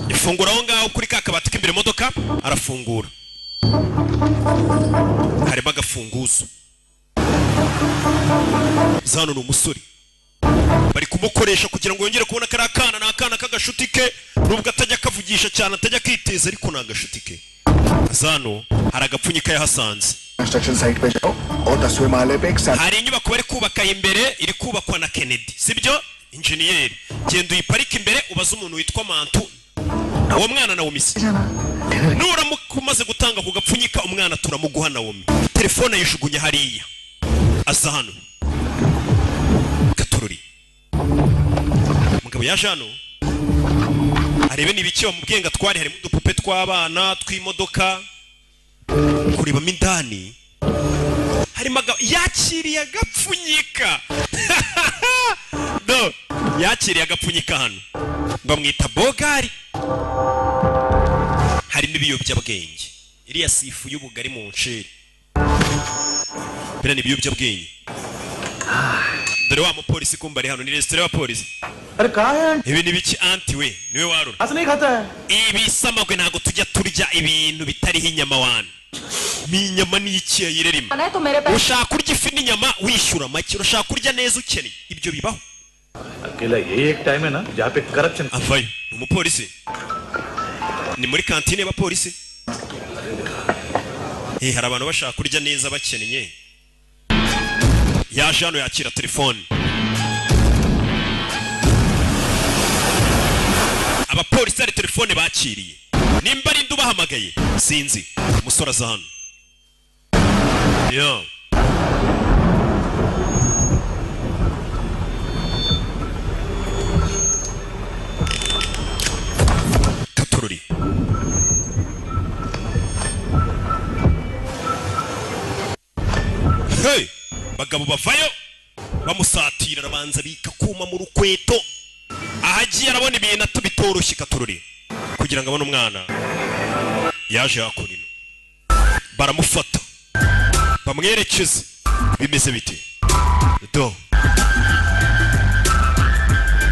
Ifungura aho ngaho kuri ka kabati k'imbere imodoka. Arafungura, harimo agafunguzo. Zano ni umusore bari kumukoresha kugira ngo yongere kubona kariya kana. Ni akana k'agashuti ke, nubwo atajya akavugisha cyane, atajya akiteza, ariko ni agashuti ke. Zano hari agapfunyika yahasanze. Construction site पे जाओ और 10वें माले पे एक Hari inyubako bari kubaka imbere, iri kubakwa na Kennedy, sibyo? Injeniyeri, genda uyiparike imbere, ubaze umuntu witwa Mantu, uwo mwana Nawomi se. Nuramuka umaze gutanga ku gapfunyika, umwana turamuguha. Nawomi telefone ayijugunya hariya, aza hano gatorori. Umugabo yaje hano arebe niba icyo bamubwiye ngo atware. Harimo udupupe tw'abana, tw'imodoka, kurebamo indani harimo yakiriye agapfunyika. No, yakiriye agapfunyika hano, bamwita Bogari, harimo ibiyobyabwenge. Iriya si ifu y'ubugari mu nceri, biriya ni ibiyobyabwenge. Dore wa mupolisi kumba ari hano, ni resitora y'abapolisi. अरे कहाँ है? Ibi ni biki anti we? Niwe warura. आज नहीं खाता है. Ibisamagwe ntabwo tujya turya ibintu bitariho inyama wana. Ni inyama ni iki yayirerimo? है तो मेरे पैसे Ushaka kurya ifi n'inyama wishyura make, urashaka kurya neza ukennye, ibyo bibaho. अकेला यही एक टाइम है ना जहाँ पे corruption. Avayo ni umupolisi, ni muri kantine y'abapolisi. Hari abantu bashaka kurya neza bakennye. Yaje hano yakira telefone. Abapolisi hari telefone bakiriye, nimba ari ndubahamagaye sinzi. Umusore aza hano. Yo. Katururi. Hey! Bagabo bavayo bamusatira, arabanza bika kuma mu rukweto. Ahagiye arabona ibintu atubitoroshye. Katururi kugira ngo abone umwana yaje hakurino, baramufata bamwerekeze. Bimeze bite do?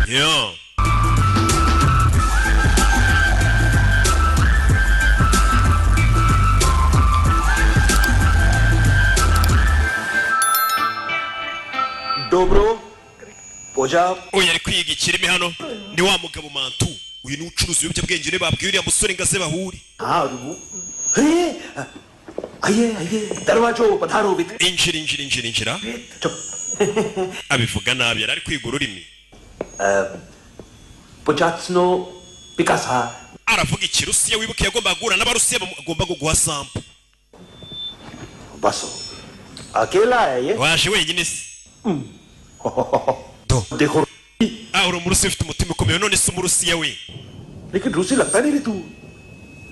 Yo. Dobro poja. Oya ari kwiga ikirimi hano ni wa mugabo Mantu. Uyu ni ucuruza ibiyobyabwenge ne babwiye uriya musore ngo aze bahure. Injira injira injira injira. Abivuga nabi, yari ari kwiga ururimi. Aravuga ikirusiya. Wibuke yagomba guhura n'abarusiya, bagomba guha sample. Baso akela ye waje wenyine se? Ah, uri umurusiya ufite umutima ukomeye. None se umurusiya we? Lekin rusi lagta nahi tu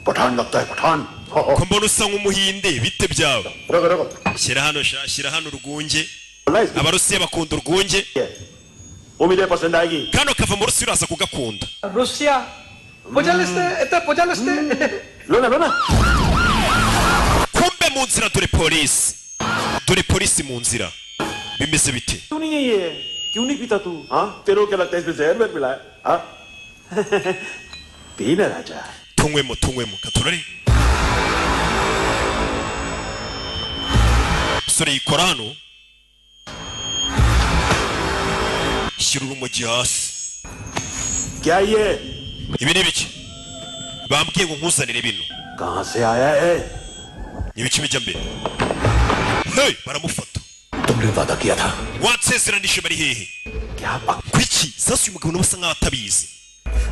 pathan lagta hai pathan. Ko mbona usa nk'umuhinde, bite byawe? Shyira hano, shyira hano urwunge. Abarusiya bakunda urwunge. Kano kava mu Rusiya uraza kugakunda. Rusiya Kumbe mu nzira dore polisi, dore polisi mu nzira. Bimeze bite? क्यों नहीं पीता तू? हाँ, तेरे को क्या लगता है इसमें जहर वेहर मिला है? हाँ? पी ना राजा. Tunywemo, tunywemo katurore. Musore yikora hano, shyira urumogi hasi. क्या ये? Ibi ni ibiki? Bambwiye ngo nkuzanire bino. कहाँ से आया है? Ibiki bijya mbere. Hey, baramufata. तुमने वादा किया था. Wansezeranije bari hehe? Kuki sasa uyu mugabo nawe asa nkaho atabizi,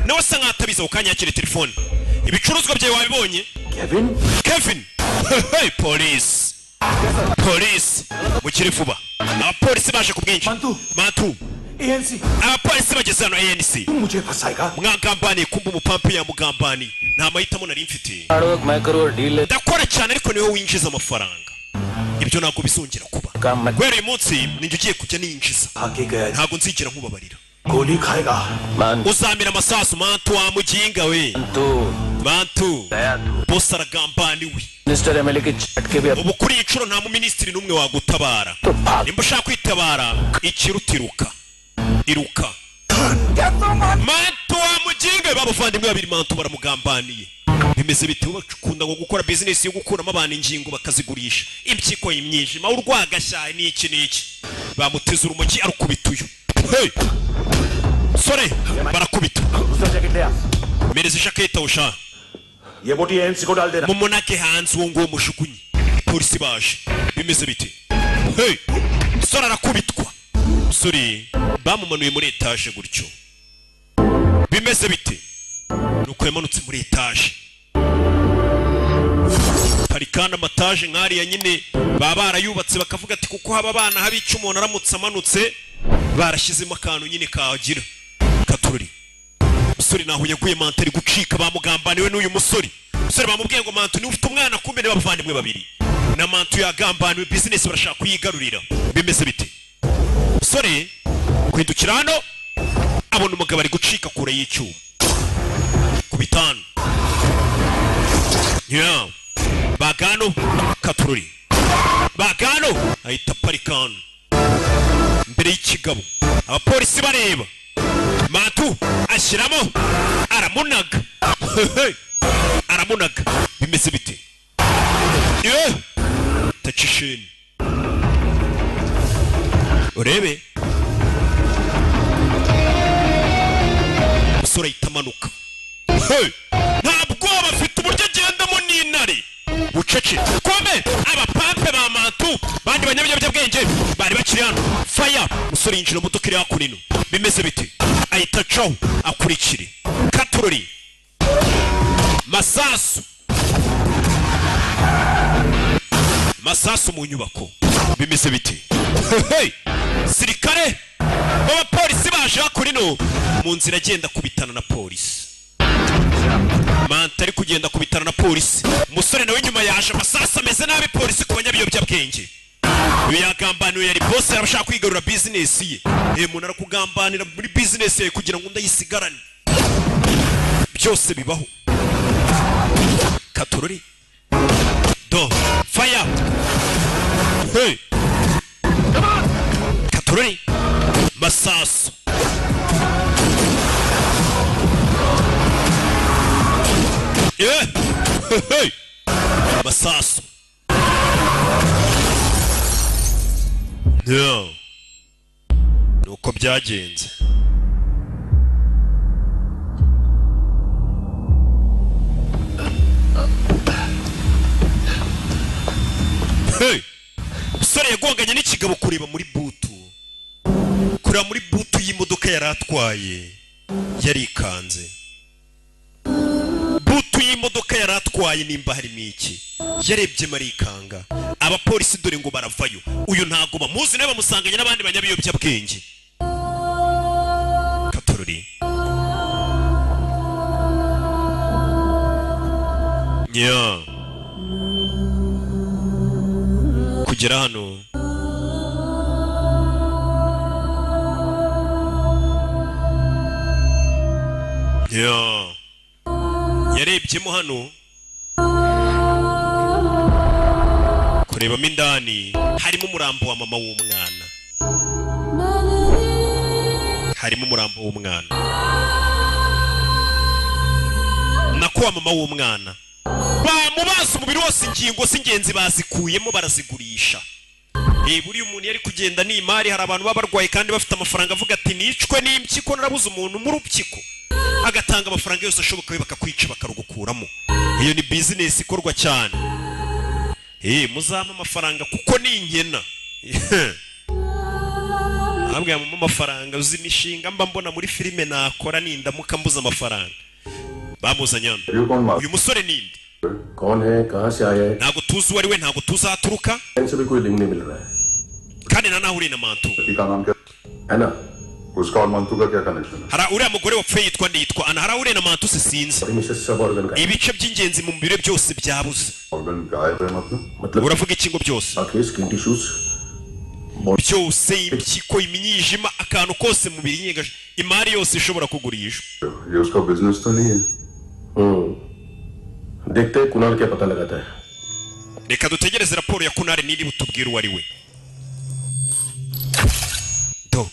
nawe asa nkaho atabizi. Ako kanya yakira telefone. Ibicuruzwa byawe wabibonye? Kevin? Kevin. Hey, polisi, polisi mukire vuba. Abapolisi baje ku bwinshi. Mantu, ANC. Abapolisi bageze hano ANC. मुझे फंसाएगा. Mwagambaniye. Kumva umupampi yamugambaniye. Nta mahitamo nari mfite, ndakora cyane ariko niwe winjiza amafaranga. Ibyo ntabwo bizongera kuba. Guhera uyu munsi ninjye ugiye kujya ninjiza, ntabwo nzigera nkubabarira. गोली खाएगा. Uzamira amasasu Mantu wa muginga we. Mantu bose aragambaniwe. Ubu kuri iyi nshuro nta muminisitiri n'umwe wagutabara. Nimba ushaka kwitabara ikirutiruka iruka. Mantu wa muginga we, babavandimwe babiri Mantu baramugambaniye. Bimeze bite? Bakunda ngo gukora business yo gukuramo abantu ingingo bakazigurisha, impyiko, imyijima, urwagashya n'iki n'iki. Bamuteze urumogi arukubita uyu. Hey! Sore barakubita. Mereza ijaketi awusha. ये बोटी ANC को डाल देना. Mumunake hanze uwo nguwo mushugunye. Polisi baje. Bimeze bite? Hey! Sore arakubitwa. Sore bamumanuye muri etaje gutyo. Bimeze bite? Nuko yamanutse muri etaje. Hari kandi amataje nk'ariya nyine baba barayubatse bakavuga ati kuko haba abana haba icyo umuntu aramutse amanutse, barashyizemo akantu nyine kagira katururi. Umusore naho yaguye, Mantu ari gucika, bamugambaniwe n'uyu musore. Umusore bamubwiye ngo Mantu niwe ufite umwana, kumbe ni bavandimwe babiri. Na Mantu yagambaniwe, business barashaka kuyigarurira. Bimeze bite? Umusore kwindukira hano abona umugabo ari gucika kure y'icyuma ku bitanu. Yeah. Bagano katururi. Bagano ahita aparika hano mbere y'ikigabo. Abapolisi bareba. Mantu ashyiramo aramunaga. Aramunaga. Bimeze bite? Yeah. Tachisheni. Urebe. Umusore ahita amanuka. Hey! Nta bwoba afite, uburyo agendamo n'intare bucece. Kome abapampe ba mantu bandi banyabiyobyabwenge bari bakiri hano. Faya, umusore yinjira mu modoka iri hakuno. Bimeze bite? Ahita acaho akurikire katorori masasu masasu mu nyubako. Bimeze bite? Hey! Sirikare b'abapolisi baje hakuno mu nzira, agenda kubitana na polisi. Manta ari kugenda kubitana na polisi, umusore nawe nyuma yaje. Amasasu ameze nabi. Polisi ku banyabiyobyabwenge. Uyu yagambaniwe, yari boss, arashaka kwigarura business ye. Umuntu arakugambanira muri business ye kugira ngo ndayisigarane. Byose bibaho. Katorori do fire. Hey! Katorori masasu. Yeah! Hey! Masasu. No. Nuko byagenze. Hey! Umusore yagonganye n'ikigabo kureba muri butu. Kureba muri butu y'imodoka yari atwaye. Yarikanze. Butu y'imodoka yari atwaye nimba harimo iki. Yarebye marikanga. Abapolisi dore ngo baravayo. Uyu ntago bamuzi, nawe bamusanganye n'abandi banyabiyobyabwenge. Katorori. Yeah. Kugera hano Yeah. Yarebyemo hano kurebamo indani, harimo umurambo wa mama w'umwana. Harimo umurambo w'umwana. Nako wa mama w'umwana bamubaza umubiri wose, ingingo z'ingenzi bazikuyemo barazigurisha. Buriya umuntu yari kugenda n'imari, hari abantu baba barwaye kandi bafite amafaranga, avuga ati nicwe n'impyiko narabuze umuntu mu rupyiko, agatanga amafaranga yose ashoboka bakakwica bakarugukuramo. Iyo ni business ikorwa cyane. Muzampa amafaranga kuko ni inkena. Ntabwo mu amafaranga uzi imishinga mba mbona muri filime nakora nindamuka mbuza amafaranga. Bamuzanye hano. Uyu musore ninde? कौन है, कहां से आया है? Ntabwo tuzi uwo ari we, ntabwo tuzi aho aturuka. इनसे भी कोई लिंक नहीं मिल रहा है. Kandi nta naho uri na Mantu. का नाम क्या है ना? उसका और मंतू का क्या कनेक्शन है? Hari uriya mugore wapfuye yitwa nde? Yitwa Ana. Hari uriya na Mantu se sinzi. में से सब organ का Ibice by'ingenzi mu mubiri byose byabuze. Organ गायब है मतलब? मतलब Uravuga iki ngo byose? आंखें, skin tissues, Byose, impyiko, imyijima, akantu kose mu mubiri nyenga, imari yose ishobora kugurishwa. ये उसका बिजनेस तो नहीं है. देखते हैं कुणाल क्या पता लगाता है. Reka dutegereze raporo ya Kunari niri butubwire uwo ari we. Do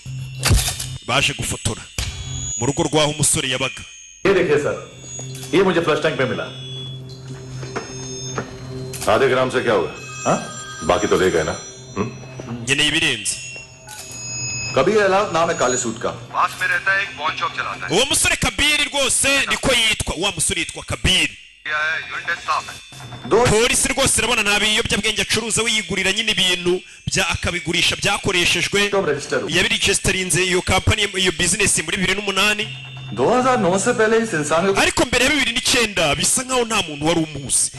baje gufotora mu rugo rw'aho umusore yabaga. ये देखिए सर, ये मुझे फ्लश टैंक पे मिला. आधे ग्राम से क्या होगा? हाँ? बाकी तो ले गए ना. Nkeneye ibirenze. Kabir अहलावत नाम है काले सूट का. पास में रहता है, एक पॉन शॉप चलाता है. Uwo musore Kabiri rwose niko yitwa. Wa musore yitwa Kabiri. Urine test साफ है. Polisi rwose irabona nta biyobyabwenge acuruza, we yigurira nyine ibintu bya akabigurisha byakoreshejwe. Yabiregisitarinze iyo kampani, iyo business muri 2008. 2009 से पहले इस इंसान को Ariko mbere ya 2009 bisa nkaho nta muntu wari umuzi,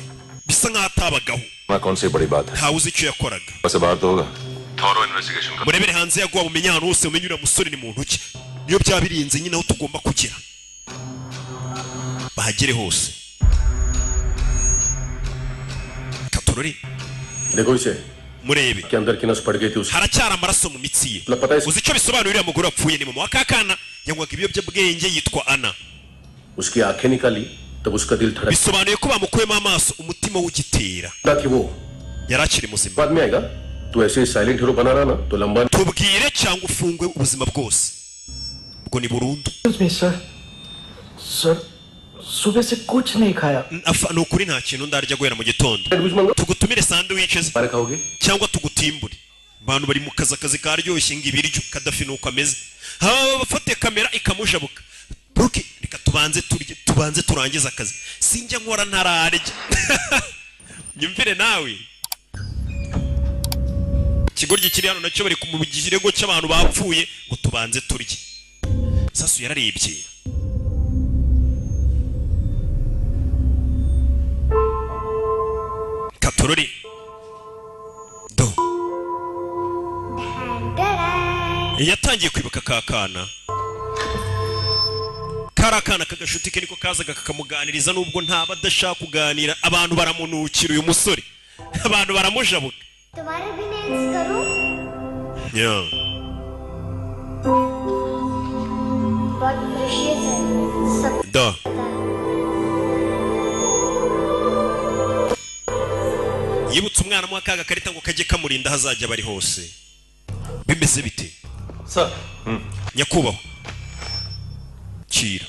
bisa nkaho atabagaho. ना कौन सी बड़ी बात है? Ntawe uzi icyo yakoraga. बस बाहर तो होगा. Thorough investigation करो. Murebere hanze yaguha, mumenye ahantu hose, mumenye uriya musore ni muntu ki. Niyo byaba birinze nyine aho tugomba kugera, bahagere hose. Katorori. देखो इसे, Murebe के अंदर की नस पड़ गई थी उसकी. haracyari amaraso mu mitsi ye. मतलब पता है Uzi icyo bisobanura? Uriya mugore wapfuye ni mama wa kakana, yanywaga ibiyobyabwenge, yitwa Ana. उसकी आंखें निकाली तब उसका दिल धड़कता Bisobanuye ko bamukuyemo amaso umutima w'ugitera, कि वो yari akiri muzima. बाद में आएगा. तू ऐसे साइलेंट हीरो बना रहा ना तो लंबा Tubwire cyangwa ufungwe ubuzima bwose, ubwo ni burundu. Sir, sir सुबह से कुछ नहीं खाया. Ni ukuri nta kintu ndarya guhera mu gitondo. Sandwich मंगा Tugutumire sandwiches बारे खाओगे? cyangwa tugutimbure. Abantu bari mu kazi, akazi karyoshye ngo ibiryo. Kadafi nuko ameze, haba bafate kamera ikamujabuka. Broke, Reka tubanze turye, tubanze turangize akazi, sinjya nkora ntararya. Nyumvire nawe, ikigoryi kiri hano nacyo bari mu kirego cy'abantu bapfuye ngo tubanze turye. Sasu yararebye katorori do, yatangiye kwibuka ka kana kari akana kagashuti ke, niko kazaga kakamuganiriza nubwo ntaba adashaka kuganira. Abantu baramunukira uyu musore, abantu baramujabuka. तुम्हारे भी nails करूं? Yeah. बहुत precious है सब। Da. Yibutse umwana mu akaga karita ngo kajye kamurinda aho azajya bari hose. Bimeze bite? Sir. Nyakubahwa. Kira.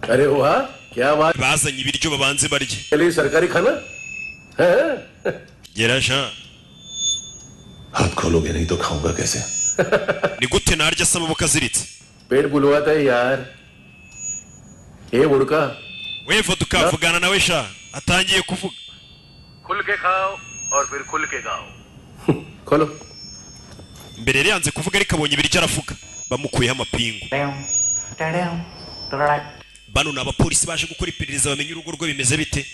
अरे वाह क्या बात Bazanye ibiryo babanze barye. चलिए सरकारी खाना है। Geraja. हाथ खोलोगे नहीं तो खाऊंगा कैसे? Ni gute narya se amaboko aziritse? पेट बुलवाता है यार ये बुड़का। We vodka vugana nawe sha, atangiye kuvuga. खुल के खाओ और फिर खुल के गाओ। खोलो। Mbere yari yanze kuvuga ariko abonye ibiryo aravuga. Bamukuyeho amapingu. Bano ni abapolisi baje gukora iperereza bamenye urugo rwe bimeze bite.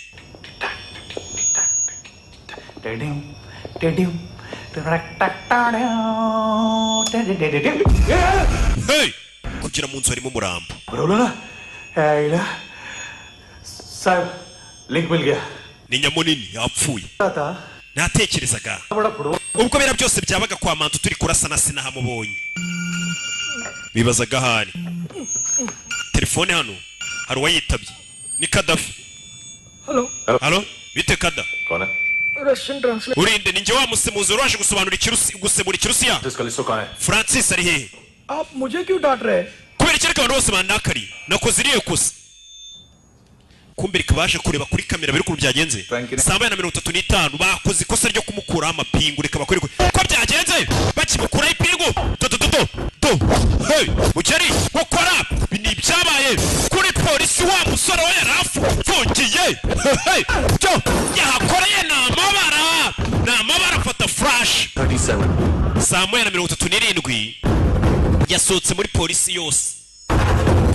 Hey! Kugira mu nzu harimo umurambo. बोलो ना साहब लिंक मिल गया। Ni nyamunini yapfuye. था Natekerezaga बड़ा football ubwo bera byose byabaga kwa Mantu turi kurasana sinahamubonye. Bibazaga ahari. Telefone hano hari uwayitabye ni Kadafi. Hello. Halo, bite Kada? कौन है? Russian translate. Urinde ninjye wa musemuzi wari waje gusobanura ikirusi gusemura ikirusiya. Kalisto कहाँ है? Francis ari hehe? आप मुझे क्यों डांट रहे हैं? Kubera iki ariko abantu bose bandakariye nakoze iriya kosa. Kumbe reka baje kureba kuri kamera biri ukuntu byagenze. 7:35 bakoze ikosa ryo kumukuraho amapingu. Reka bakore ko byagenze bakimukuraho ipingu. Do do do do do. Hey, mukeri gukora ibi ni ibyabaye kuri polisi wa musore we yarafungiye. Hey, cyo yahakoreye ni amabara, ni amabara. Afata flash 37. 7:37 yasohotse muri polisi yose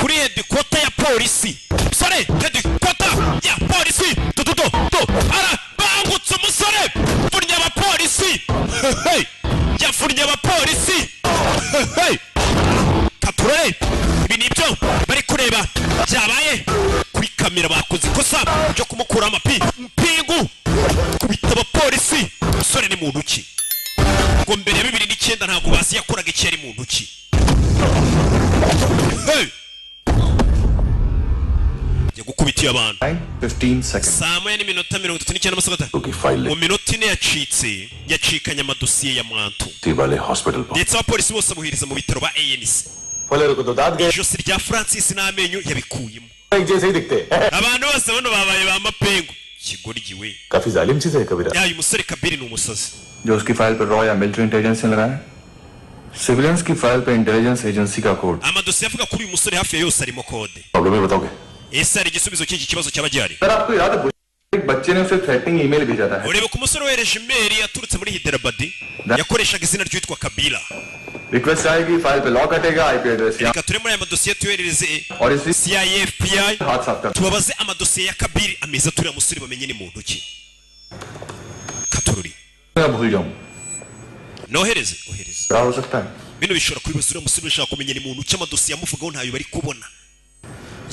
kuri hedikota ya polisi. Musore hedikota ya polisi do do do do, arabangutse umusore pfunya abapolisi. Hey, yafunnye abapolisi. Hey, katurore ibi ni ibyo bari kureba byabaye kuri kamera. Bakoze ikosa ryo kumukura amapingu kubita abapolisi. Umusore ni muntu ki? Ngo mbere ya 2009 ntabwo bazi yakoraga iki, yari muntu ki? Hey! Njya gukubitiye abantu. 15 seconds. 7:39 की file mu minota 4 yacitse, yacikanye amadosiye ya Mwantu वाले hospital पहुंच ndetse abapolisi bose amuhiriza mu bitaro ba ANC. Faleiro को तो दांत गए Ijosi rya Francis n'amenyo yabikuyemo. एक जैसे ही दिखते हैं। Abantu bose bano babaye ba mapengu. Ikigoryi we. काफी जालिम चीज है कबीरा। Ya, uyu musore Kabiri ni umusazi. जो उसकी फाइल पर रॉ या मिलिट्री इंटेलिजेंस ने लगाया, सिविलियंस की फाइल पे इंटेलिजेंस एजेंसी का code. Amadosiye avuga kuri uyu musore hafi ya yose arimo kode. Problem है बताओगे? Ese hari igisubizo cy'iki kibazo cyaba gihari? Sir आपको याद है एक बच्चे ने उसे threatening email भेजा था। Urebe ku musore wohereje imeri yaturutse muri Hyderabad, yakoreshaga izina ryitwa Kabila. Request आएगी, फाइल पे लॉक हटेगा, आईपी एड्रेस यहाँ Reka ture muri aya madosiye tuyoherereze और इसी CIA, FBI, हाथ साफ कर। tubabaze amadosiye ya Kabiri ameza turiya musore bamenye ni muntu ki. Katururi मैं भूल जाऊं nohereze ohereze. क्या हो सकता है? Bino bishobora kubibaza uriya musore bashaka kumenya ni muntu ki, amadosiye amuvugaho ntayo bari kubona.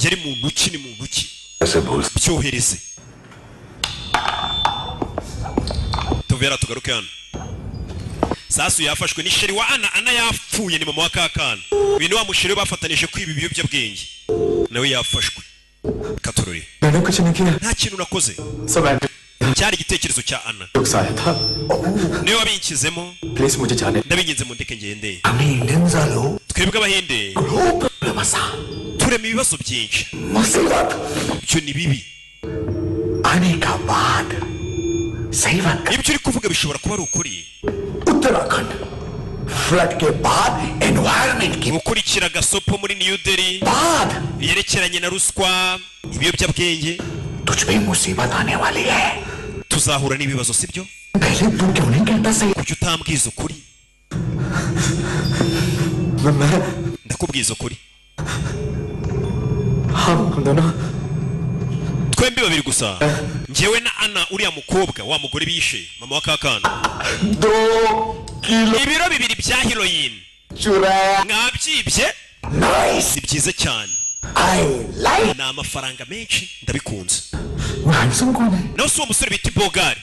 Yari muntu ki, ni muntu ki? ऐसे भूल Byohereze. Tuvera tugaruke hano. Sasu yafashwe ni sheri wa Ana. Ana yapfuye, ni mama wa kakana. Uyu ni wa musheri bafatanije kwiba ibiyobyabwenge, nawe yafashwe. Katururi मैंने कुछ नहीं किया। nta kintu nakoze, सब cyari igitekerezo cya Ana, आया था। niwe wabinkizemo. Please मुझे जाने। Ndabinginze mundeke ngende. हमें Indians आलो Twebwe abahinde turema ibibazo byinshi, मुसीबत ibyo ni bibi. आने का बाद सही बात Ibyo uri kuvuga bishobora kuba ari ukuri. Uttarakhand Flood के बाद environment की Gukurikira gasopo muri New Delhi yerekeranye na ruswa, ibiyobyabwenge. तुझ पे मुसीबत आने वाली है। Tuzahura n'ibibazo, sibyo? पहले तू क्यों नहीं कहता सही? Kuki utambwiza ukuri? Ndakubwiza ukuri. हम दोनों Twembi babiri gusa, njyewe na Ana, uriya mukobwa wa mugore bishe mama wa kakana. 2 kilo Ibiro 2 bya heroin चुराया। Mwabyibye. Nice. Ni byiza cyane. I like. Ni amafaranga menshi, ndabikunze. वो handsome कौन है? Nawe si uwo musore bita Bogari?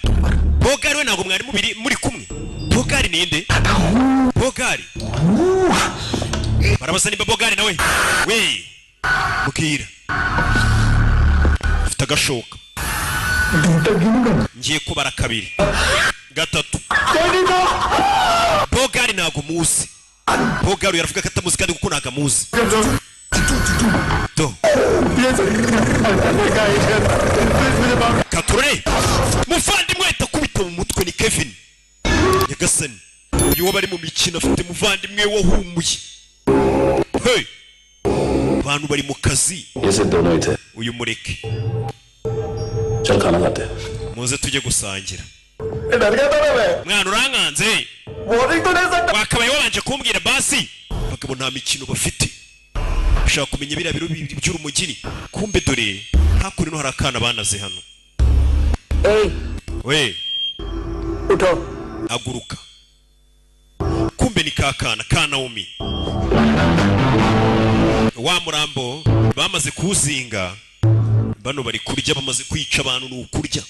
Bogari we ntabwo mwari mubiri muri kumwe? Bogari ninde? Bogari barabaza nimba Bogari nawe we. Mbwira, ufite agashoka. Ngiye kubara kabiri, gatatu. Bogari ntabwo muzi. Bogari yaravuga ko atamuzi kandi kuko ntabwo amuzi. Do katurore, muvandimwe ahita akubita mu mutwe. Ni Kevin. Nyagasani, uyu wo bari mu mikino afite muvandimwe wahumuye. Hey, abantu bari mu kazi. ये सिर्फ दोनों ही थे। Uyu mureke. चल खाना खाते हैं। Muze tujye gusangira. डर गया था ना मैं। Mwana, urankanze. Warning तो दे सकता। Wakabaye wabanje kumbwira basi. Abagabo nta mikino bafite, ushaka kumenya biriya biro 2 by'urumugiri. Kumbe dore hakuno hari akana banaze hano. We, उठो। Haguruka. Kumbe ni ka kana ka Naomi. Wa murambo bamaze kuwuzinga, bano bari kurya, bamaze kwica abantu, ni ukurya.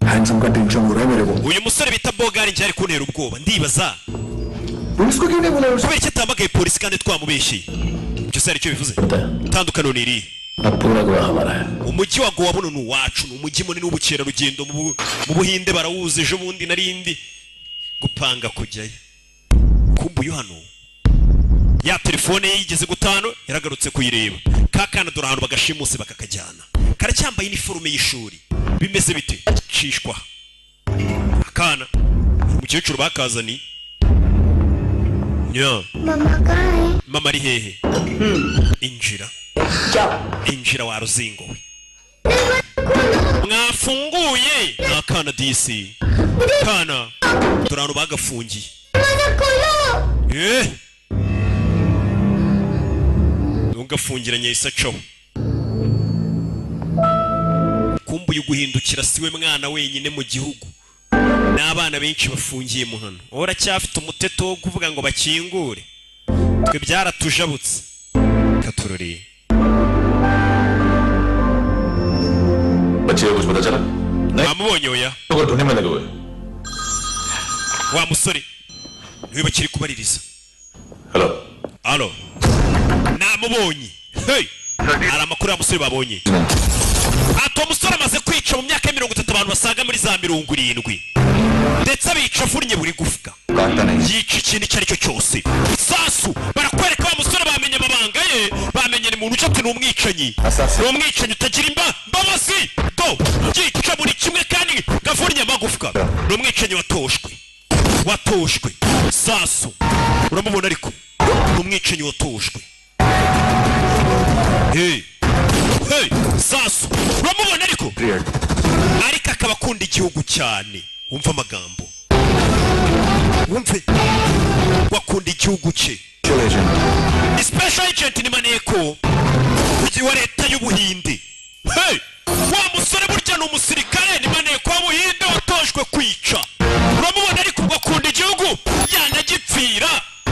Handsome का tension हो रहा है मेरे को। Uyu musore bita Bogari njye ari kuntera ubwoba, ndibaza police को क्यों नहीं बुलाया? Kubera icyo atamagaye polisi kandi twamubeshyeye? Ibyo se hari icyo bivuze? Itandukaniro ni irihe? अब पूरा गोवा हमारा है। Umujyi wa Gowa buno ni uwacu, ni umujyi munini w'ubukerarugendo mu Buhinde, barawuzi. Ejo bundi narindi gupanga kujyayo. Kumbe uyu hano ya telefone ye yigeze gutano yaragarutse kuyireba. Ka kana dore ahantu bagashimuse bakakajyana, karacyambaye iniforume y'ishuri. Bimeze bite? Cishwa akana, umukecuru bakazani nya. Mama कहाँ है? Mama ari hehe? Injira, injira wa ruzingo we. Mwafunguye? Ni akana disi, kana dore ahantu bagafungiye. Eh, ntugafungiranye yahise acaho. Kumbe uyu guhindukira siwe mwana wenyine mu gihugu, n'abana benshi bafungiye mu hano. Wowe uracyafite umuteto wo kuvuga ngo bakingure, twe byaratujabutse. Katuroriye. बच्चे को कुछ पता चला? Bamubonye? Oya. तो ढूंढने में लगे हुए। Wa musore niwe bakiri kubaririza. Hello. Alo, namubonye. Hey, hari amakuru ya musore babonye. Ati uwo musore amaze kwica mu myaka ya 30 abantu basaga muri za 70, ndetse abica avunnye buri gufwa, yica ikintu icyo ari cyo cyose. Sasu barakwereka wa musore, bamenye amabanga ye, bamenye ni muntu ucapse, ni umwicanyi, ni umwicanyi utagira imbabazi. Do yica buri kimwe kandi gavunnye amagufwa, ni umwicanyi watoshwe, watoshwe. Sasu uramubona ariko ni umwicanyi watoshwe. Hey, hey, sasu uramubona ariko akaba akunda igihugu cyane. Wumva amagambo, wumve, wakunda igihugu cye. Ni special agent, ni maneko wa leta y'Ubuhinde. Hey, wa musore burya ni umusirikare, ni maneko w'Ubuhinde watojwe kwica. Uramubona ariko ubwo akunda igihugu yanagipfira.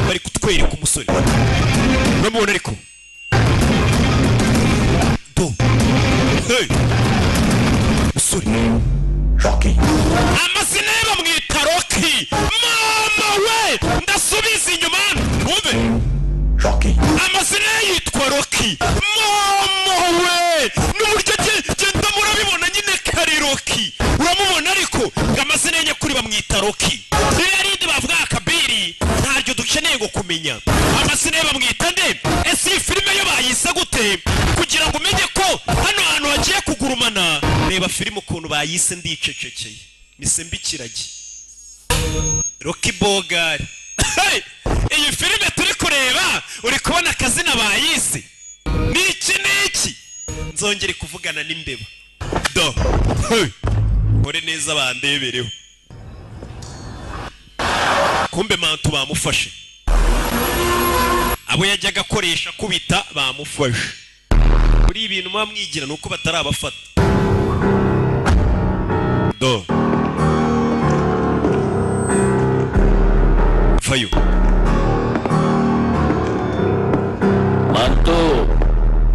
Bari kutwereka umusore, uramubona ariko do. Hey, musore. Rocky. Amazina ye bamwita Rocky. Mama we, ndasubiza inyuma wumve. Rocky. Amazina ye yitwa Rocky. Mama we, n'uburyo genda murabibona nyine kari Rocky. Uramubona ariko ngo amazina ye nyakuri bamwita Rocky. Ririya rindi bavuga akabiri ntaryo dukeneye ngo kumenya amazina ye bamwita nde. Ese iyi filime yo bayise gute? Kugira ngo umenye ko hano hantu hagiye kugurumana, reba filime ukuntu bayise. Ndicecekeye mise mbikiragi. Rocky Bogari. Hey! Iyi filime turi kureba, uri kubona akazina bayise ni iki n'iki? Nzongere kuvugana n'imbeba. Do. Hey. Nkore neza bandebereho. Kumbe Mantu bamufashe, abo yajyaga akoresha kubita bamufashe. Kuri ibintu muba mwigira ni uko batarabafata. Do, vayo. Mantu.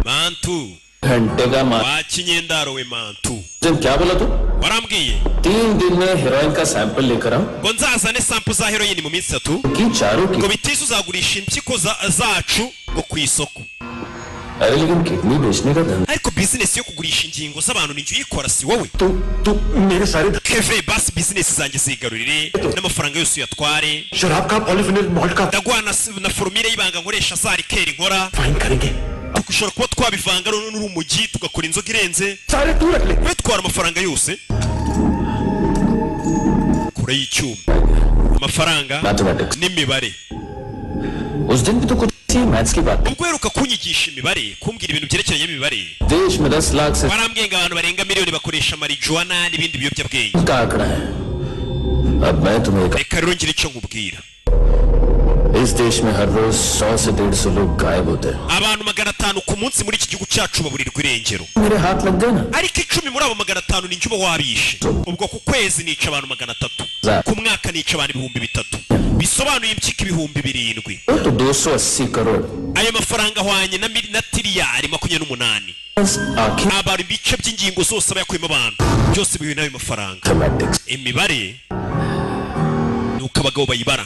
Mantu. घंटे का मा Wa kinyendaro we, Mantu. क्या बोला तू? Warambwiye 3 दिन में heroin का sample लेकर आऊं ngo nzazane sample za heroin mu minsi 3 की चारों की ngo bitise uzagurisha impyiko zacu ngo ku isoko. अरे लेकिन किडनी बेचने का धंधा Ariko bizinesi yo kugurisha ingingo z'abantu ni uyikora, si wowe? तू तू मेरे सारे Keve, basi bizinesi zanjye zigarurire n'amafaranga yose uyatware. शराब का polyphenol malt का Ndaguha na formule y'ibanga nkoresha za liqueur nkora. Fine करेंगे. Dushobora kuba twabivanga n'urumogi tugakora inzoga irenze. सारे तू रख ले. We twara amafaranga yose kure y'icyuma, amafaranga mathematics n'imibare. उस दिन भी तो कुछ थी मैथ्स की बात. Ubwo uheruka kunyigisha imibare, kumbwira ibintu byerekeranye n'imibare, देश में 10 लाख से warambwiye ngo abantu barenga miliyoni bakoresha marijuana n'ibindi biyobyabwenge. का आंकड़ा है. अब मैं तुम्हें एक Reka rero ngire icyo nkubwira. इस देश में हर रोज 100 से 150 लोग गायब होते हैं. Abantu 500 ku munsi muri iki gihugu cyacu baburirwa irengero. मेरे हाथ लग गए ना. Ariko 10 muri abo 500 ni njye uba wabishe. Ubwo ku kwezi nica abantu 300, ku mwaka nica abantu 3000, bisobanuye impyiko 7000. तो 280 crore. Ayo mafaranga ahwanye na tiriyari 28. आखिर Abantu ibice by'ingingo zose aba yakuyemo abantu byose bihuye n'ayo mafaranga. Mathematics. Imibare ni uko abagabo bayibara.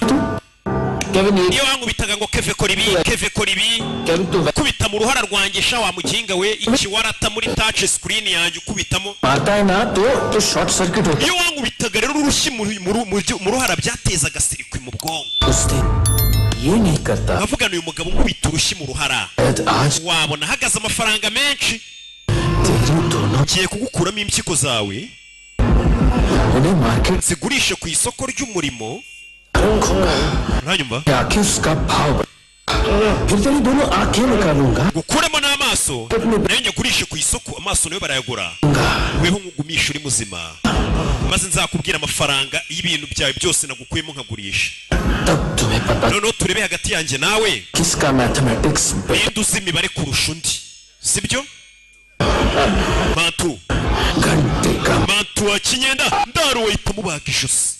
Kevin ये Iyo wankubitaga ngo "Keve, kora ibi, Keve, kora ibi," Kevin तू kubita mu ruhara rwanjye sha wa muginga we, ikiwarata muri touch screen yanjye ukubitamo. मारता है ना तो तो short circuit होता Iyo wankubitaga rero urushyi mu ruhara byatezaga circuit mu bwonko. है. उस दिन ये नहीं करता. Nkavugana uyu mugabo nkubita urushyi mu ruhara शायद आज wabona ahagaze amafaranga menshi. तेरी दोनों Ngiye kugukuramo impyiko zawe, उन्हें market zigurishe ku isoko ry'umurimo, uranyumva? आखिर उसका भाव बढ़- फिर तेरी दोनों आंखें निकालूंगा. Gukuremo n'amaso nayo nyagurishe ku isoko, amaso nayo barayagura. Weho nkugumisha uri muzima, maze nzakubwira amafaranga y'ibintu byawe byose nagukuyemo nkagurisha. तब तुम्हें पता Noneho turebe hagati yanjye nawe किसका mathematics ninde uzi imibare kurusha undi, sibyo, Mantu? घंटे का Mantu wa kinyenda ndaruwe ahita amubaga ijosi.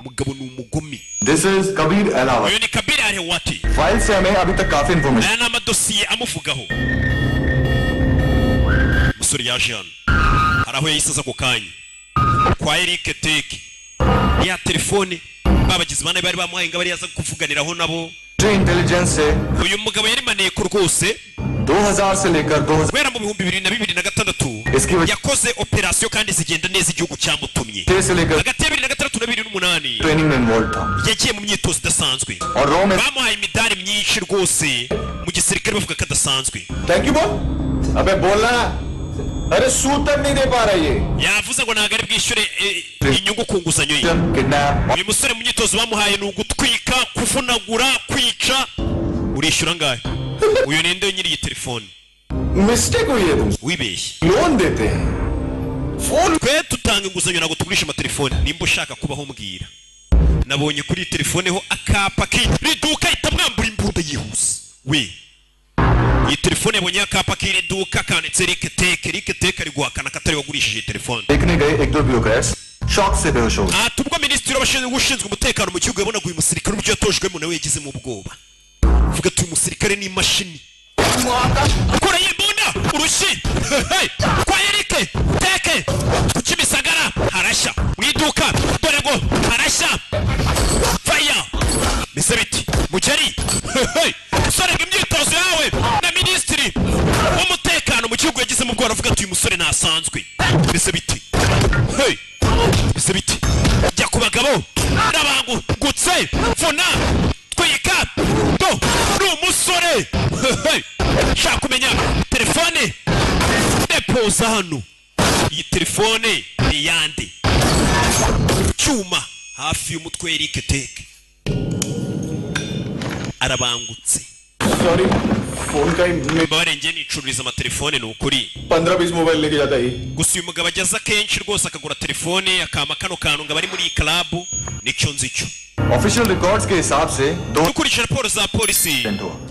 Umugabo ni umugome. This is Kabir Ahlawat. Uyu ni Kabiri Arewati. File से हमें अभी तक काफी information Aya ni amadosiye amuvugaho. Umusore yaje hano, hari aho yahise aza ako kanya kwa Eric Teke ya telefone babagizi ba nabi bari bamuhaye ngo abe yaza kuvuganiraho nabo. Intelligence से Uyu mugabo yari maneko rwose. 2000 से लेकर 2000 Guhera mu 2026 इसकी वजह yakoze operasiyo kandi zigenda neza igihugu cyamutumye. से लेकर Hagati ya 2006 na 2008 training में involve था yagiye mu myitozo idasanzwe. और रो में Bamuhaye imidari myinshi rwose mu gisirikare, bavuga ko adasanzwe. Thank you बोल. अबे बोलना. अरे सूद तक नहीं दे पा रहा ये. Yavuze ngo ntabwo ari bwishyure inyungu ku nguzanyo ye. Kidnap. Uyu musore mu myitozo bamuhaye ni ugutwika, kuvunagura, kwica. Urishyura angahe? Uyu ninde nyiri iyi telefone? Mistake हुई है तुमसे. Wibeshye. Loan देते हैं phone. Twe tutanga inguzanyo, ntabwo tugurisha amatelefone. Nimba ushaka kubaho mbwira. Nabonye kuri iyi telefone ho akapa k'iri duka, ihita mwambura imbunda yihuse we. Iyi telefone yabonye akapa k'iri duka kanditse Eric Teke. Eric Teke ari guhakana ko atari wagurishije iyi telefone. देखने गए एक दो bureaucrats shock से बेहोश हो गए. Ati ubwo minisitiri w'abashinzwe umutekano mu gihugu yabonaga uyu musirikare uburyo yatojwemo, nawe yagizemo ubwoba, vuga ati uyu musirikare ni imashini. Kura y'imbunda urushyi. Hey! Kwa Eric Teke ku Kimisagara harashya mu iduka, dore ngo harashya faya mbese biti mugeri. Hey! Musore ngo imyitozo yawe na minisitiri w'umutekano mu gihugu yagizemo ubwoba, aravuga ati uyu musore ntasanzwe. Mbese biti, hey! Mbese biti jya ku bagabo n'abangutse, vuna, twika, do ni umusore. Hey! Shaka kumenya telefone depoza hano, iyi telefone ni iyande? Cyuma hafi y'umutwe Eric Teke. Arabangutse. Sorry, phone का ही Mbabarenge, nicururiza amatelefone, ni ukuri. 15-20 mobile लेके जाता है। Gusa uyu mugabo ageze akenshi rwose akagura telefone, akama kano kantu ngo abari muri iyi club, nicyo nzi cyo. Official records के हिसाब से दो Dukurikije raporo za polisi,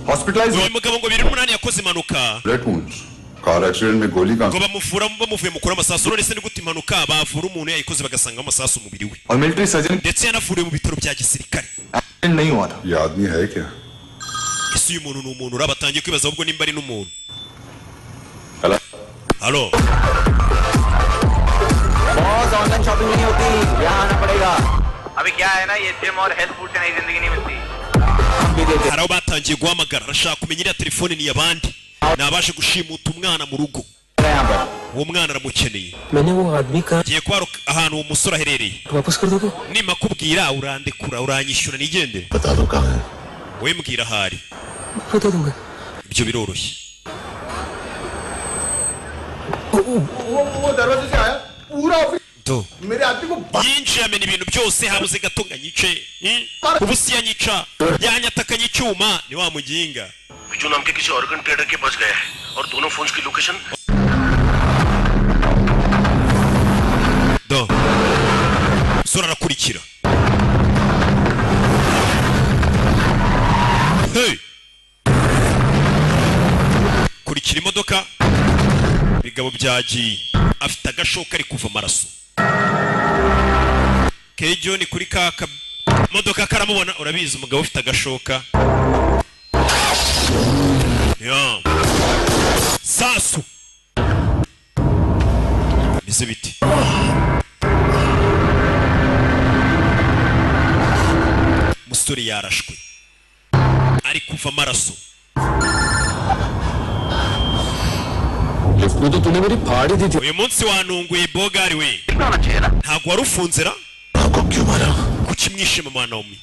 hospitalise uyu mugabo ngo 2008 yakoze impanuka. Bullet wounds, car accident में गोली का Ngo bamuvura bamuvuye mukuru amasasu. None se ni gute impanuka bavura umuntu yayikoze bagasanga amasasu umubiri we? और military surgeon Ndetse yanavuriwe mu bitaro bya gisirikare. Accident नहीं हुआ था। ये आदमी है क्या? Ese uyu muntu ni umuntu? Uraba atangiye kwibaza ahubwo nimba ari n'umuntu. Halo. Boss, online shopping नहीं होती, यहाँ आना पड़ेगा। अभी क्या है ना, ये जिम और हेल्थ फूड से नई जिंदगी नहीं मिलती। Hari aho batangiye guhamagara, arashaka kumenya iriya telefone ni iy'abandi, ni abaje gushimuta umwana mu rugo. Uwo mwana aramukeneye. मैंने वो आदमी का Ngiye kuba ahantu uwo musore aherereye. वापस कर दोगे? Nimakubwira urandekura, uranyishyura nigendere? बता दो कहाँ है। Wowe mbwira ahari. बता दूंगा। Ibyo biroroshye. वो दरवाजे से आया पूरा office Do मेरे आदमी को yinjiye amena ibintu byose, habuze gato ngo anyice. Ubu si yanyica, yanyatakanye icyuma ni wa muginga. Biju नाम के किसी ऑर्गन ट्रेडर के पास गया है और दोनों फोन्स की location Do sura arakurikira. Hey! Kurikira imodoka, ibigabo byagiye, afite agashoka ari kuva amaraso. Kejo ni kuri ka modoka karamubona, urabizi umugabo ufite agashoka ya sasu bise biti. Musore yarashwe ari kuva amaraso. Lift में तो तूने मेरी फाड़ ही दी थी। Uyu munsi wanunguye bogari we, ntabwo wari ufunze ra? Kuki mwishe mama Naomi?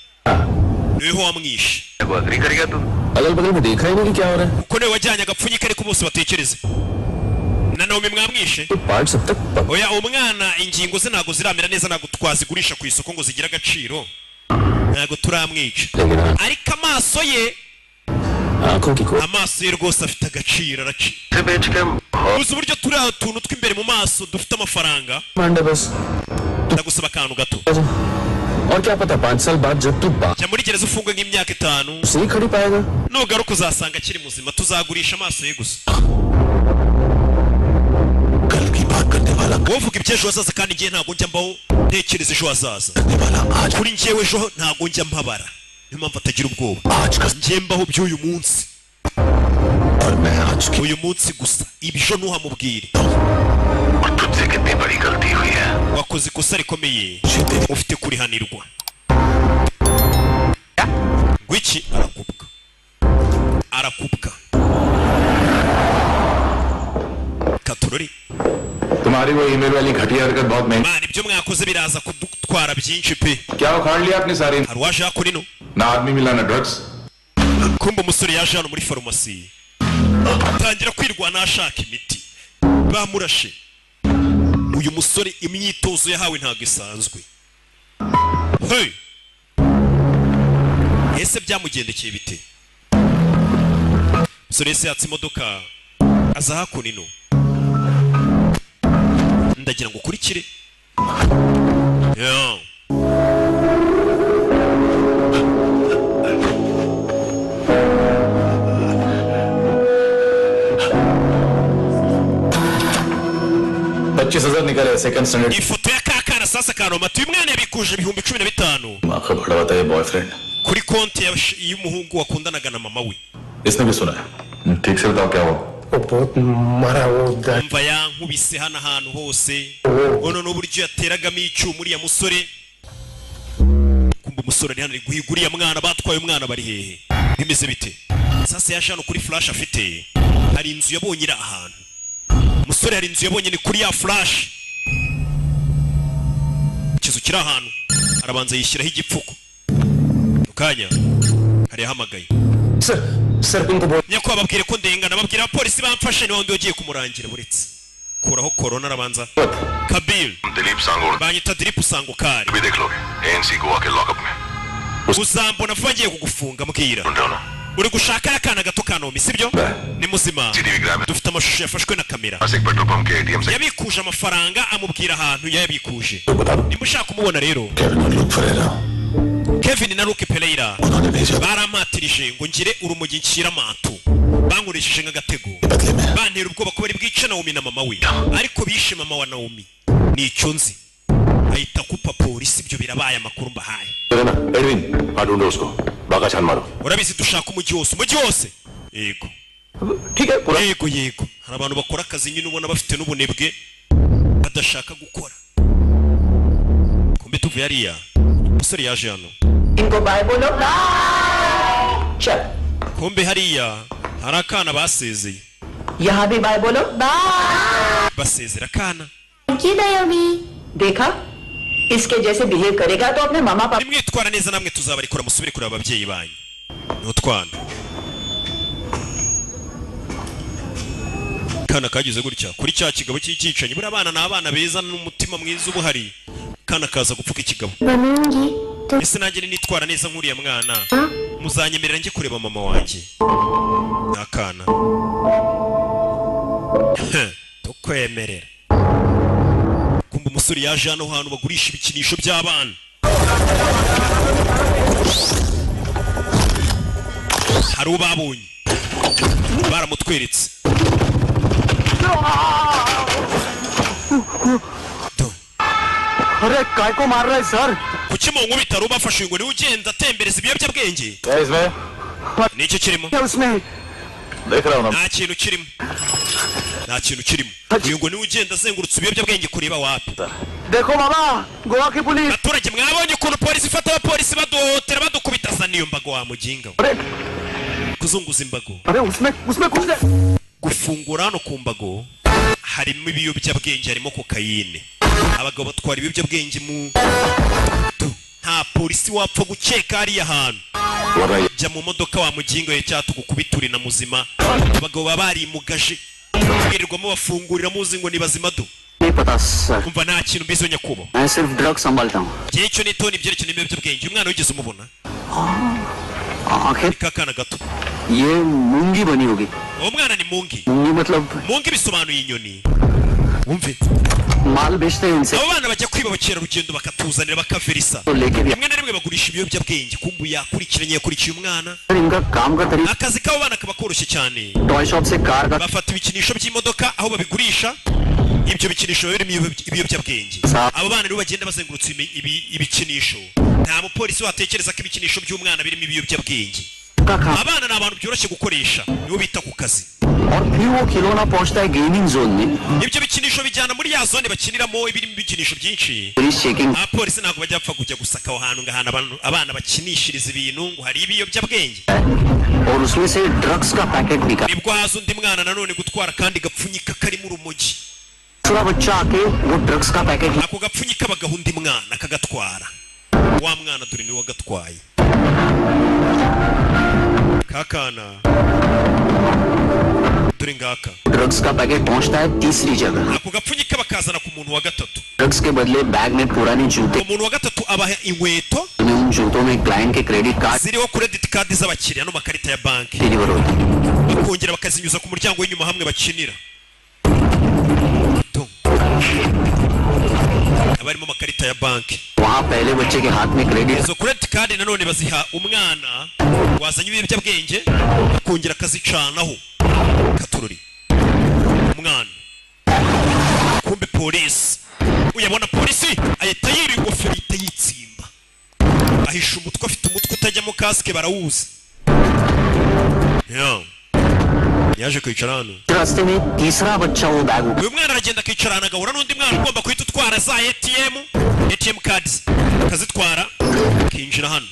Niweho wamwishe. अगल बगल में देखा ही नहीं कि क्या हो रहा है। Kuko niwe wajyanye agapfunyika, ariko bose batekereze na Naomi mwamwishe. Parts अब तक Oya, umwana ingingo ze ntabwo ziramera neza, ntabwo twazigurisha ku isoko ngo zigire agaciro, ntabwo turamwica, ariko amaso ye, आंखों की को amaso ye rwose afite agaciro, araci uzi uburyo turi aho tuntu tw'imbere mu maso dufite amafaranga. Mande बस। Ndagusaba akantu gato. और क्या पता 5 साल बाद जब तू Jya muri gereza ufungwe nk'imyaka 5, से ही खड़ी पाएगा। nugaruka uzasanga akiri muzima, tuzagurisha amaso ye gusa. Wowe uvuga iby'ejo hazaza, kandi njyewe ntabwo njya mbaho ntekereza ejo hazaza. Kuri njyewe ejo ntabwo njya mpabara, niyo mpamvu atagira ubwoba. Njye mbaho by'uyu munsi, uyu munsi gusa, ibyo ntuhamubwire. तुझसे कितनी बड़ी गलती हुई है। Wakoze ikosa rikomeye, ufite kurihanirwa. Ngwiki? Arakubwa, arakubwa katurori. तुम्हारी वो ईमेल वाली घटिया हरकत बहुत महंगी। Man, ibyo mwakoze biraza kudutwara byinshi pe. क्या उखाड़ लिया आपने सारी? Hari uwaje hakuno ino. ना आदमी मिला ना drugs. Kumba umusore yaje hano muri farumasi, atangira kwirwana ashaka imiti bamurashe. Uyu musore imyitozo yahawe ntabwo isanzwe. Hey! Ese byamugendekeye bite? Umusore yese yatse imodoka aza hakuno ino. Ndagira ngo ukurikire. Yeah. 25,000 निकाले second standard. Ifoto ya kakana sasa karomata, uyu mwana yabikuje 15,000 माँ का बड़ा बताइए boyfriend. Kuri konti y'umuhungu wakundanaga na mama we. इसने भी सुना है। ठीक से बताओ क्या हुआ। वो बहुत मारा वो Umva, yankubise hano ahantu hose, ono n'uburyo yateragamo icyuma uriya musore. Kumva umusore ari hano ari guhiga uriya mwana batwaye. Umwana bari hehe? Bimeze bite? Sasa yaje hano kuri flash afite, hari inzu yabonye iri ahantu. Umusore hari inzu yabonye, ni kuri ya flash, ikizu kiri ahantu. Arabanza yishyiraho igipfuko mu kanya hari yahamagaye. Sir, sir उनको बोल। Nyakubahwa, babwire ko ndengana, babwira abapolisi bamfashe. Ni wundi wagiye kumurangira buretse kuraho korona, arabanza Kabir. Dilip Sangod. Banyita Dilip Sangokari. भी देख लोगे, एएनसी गोवा के लॉकअप में। Uzambona vuba, ngiye kugufunga. Mbwira, uri gushaka akana gato ka Naomi, sibyo? Ni muzima, dufite amashusho yafashwe na kamera. एक petrol pump के ATM से Yabikuje amafaranga, amubwira ahantu yayabikuje. Nimba ushaka kumubona rero, Kevin na Luke Pereira barampatirije ngo ngire urumogi nshyira amantu, bankoresheje nk'agatego, bantera ubwoba ko bari bwice Naomi na mama we, ariko bishe mama wa Naomi, nicyo nzi. Ahita akupa polisi. Ibyo birabaye, amakuru mbahaye. ना Edwin, हाँ, ढूंढो उसको, बागा छान मारो। Urabizi, dushaka umujyi wose, umujyi wose. Yego, yego. Hari abantu bakora akazi nyine ubona bafite n'ubunebwe, badashaka gukora. Kumbe tuvuye hariya, umusore yaje hano. इनको बाय बोलो, चल। Kumbe hariya hari akana basezeye. यहाँ भी बाय बोलो, bye. Basezera akana. Thank you, Naomi. देखा, इसके जैसे बिहेव करेगा तो अपने मामा पापा Nimwitwara neza namwe tuzabarikora, musubire kureba ababyeyi banyu. Ni utwana. Kana kagize gutya kuri cya kigabo cy'icyicanyi. Buriya abana ni abana beza n'umutima mwiza uba uhari. Kana kaza gupfuka ikigabo. बनूंगी तो Ese nanjye nitwara neza nk'uriya mwana, muzanyemerera njye kureba mama wanjye? Ni akana, tukwemerera. Kumva umusore yaje hano hantu bagurisha ibikinisho by'abana, hari uwo babonye, baramutweretse. अरे काय को मार रहा है sir? Kuki mu nkubita? Bafashe ngo niwe ugenda atembereza ibiyobyabwenge. Nicyo kirimo? देख रहा हूँ ना। Nta kintu kirimo, nta kintu kirimo. Uyu ngo niwe ugenda azengurutse ibiyobyabwenge. Kureba wapi? देखो बाबा, गोवा की police. Abaturage, mwabonye ukuntu polisi ifata abapolisi, baduhotera, badukubita. Zana iyo mbago wa muginga we. Kuzunguza imbago. अरे उसमें उसमें कुछ नहीं। Gufungura hano ku mbago harimo ibiyobyabwenge, harimo kokayine. Abagabo batwara ibiyobyabwenge mu Tu, nta polisi wapfa gukeka hariya hantu. Jya mu modoka wa muginga we, cyangwa tugukubita uri na muzima. Abagabo baba barimugaje, birirwamo bafungurira muzi ngo ni bazima do. नहीं पता sir. Umva, nta kintu mbizi nyakubahwa. मैं सिर्फ ड्रग संभालता हूँ। Igihe cyo nito ni ibyerekeye n'ibiyobyabwenge. Umwana wigeze umubona? आखिर Ni kakana gato. ये मूंगी बनी होगी। Uwo mwana ni Mungi. मूंगी मतलब Mungi bisobanuye inyoni, wumve. माल बेचते हैं इनसे। Abo bana bajya kwiba abakerarugendo bakatuzanira, bakaverisa. तो लेके भी Rimwe na rimwe bagurisha ibiyobyabwenge. Kumbu yakurikiranye, yakurikiye umwana. Sir, इनका काम का तरीका Akazi k'abo bana kaba koroshye cyane. Toy shop से car का Bafata ibikinisho by'imodoka aho babigurisha, ibyo bikinisho biba birimo ibiyobyabwenge. Abo bana nibo bagenda bazengurutse ibikinisho. Nta mupolisi watekereza ko ibikinisho by'umwana birimo ibiyobyabwenge. का काम Abana ni abantu byoroshye gukoresha, nibo bita ku kazi. और फिर वो खिलौना पहुंचता है gaming zone में। Ibyo bikinisho bijyana muri ya zone bakiniramo, ibirimo ibikinisho byinshi. Police checking Abapolisi ntabwo bajya bapfa kujya gusaka aho hantu ngo ahantu abana bakinishiriza ibintu ngo hari ibiyobyabwenge. और उसमें से ड्रग्स का पैकेट निकाल Nibwo haza undi mwana nanone gutwara kandi gapfunyika karimo urumogi. दूसरा बच्चा आके वो ड्रग्स का packet Ako gapfunyika bagaha undi mwana akagatwara. Wa mwana dore niwe wagatwaye kakana, dore ngaka. Drugs का पैकेट पहुंचता है तीसरी जगह। Ako gapfunyika bakazana ku muntu wa gatatu. Drugs के बदले बैग में पुराने जूते Umuntu wa gatatu abaha inkweto में उन जूतों में क्लाइंट के credit card ziriho credit card z'abakiriya n'amakarita ya banki, deliver होते हैं। Bakongera bakazinyuza ku muryango w'inyuma hamwe bakinira. Tu. Haba harimo amakarita ya banki. वहाँ पहले बच्चे के हाथ में credit Izo credit card nanone baziha umwana wazanye ibiyobyabwenge, akongera akazicanaho katururi umwana. Kumbe polisi uyabona, polisi ahita yiba ingofero, ahita yitsimba, ahisha umutwe, afite umutwe utajyamo kasike, barawuzi. Yeah. Yaje kwicara hano. रास्ते में तीसरा बच्चा वो बैग उठा Uyu mwana aragenda akicara ahantu, agahura n'undi mwana ugomba guhita utwara za ATM cards, akazitwara, akinjira hano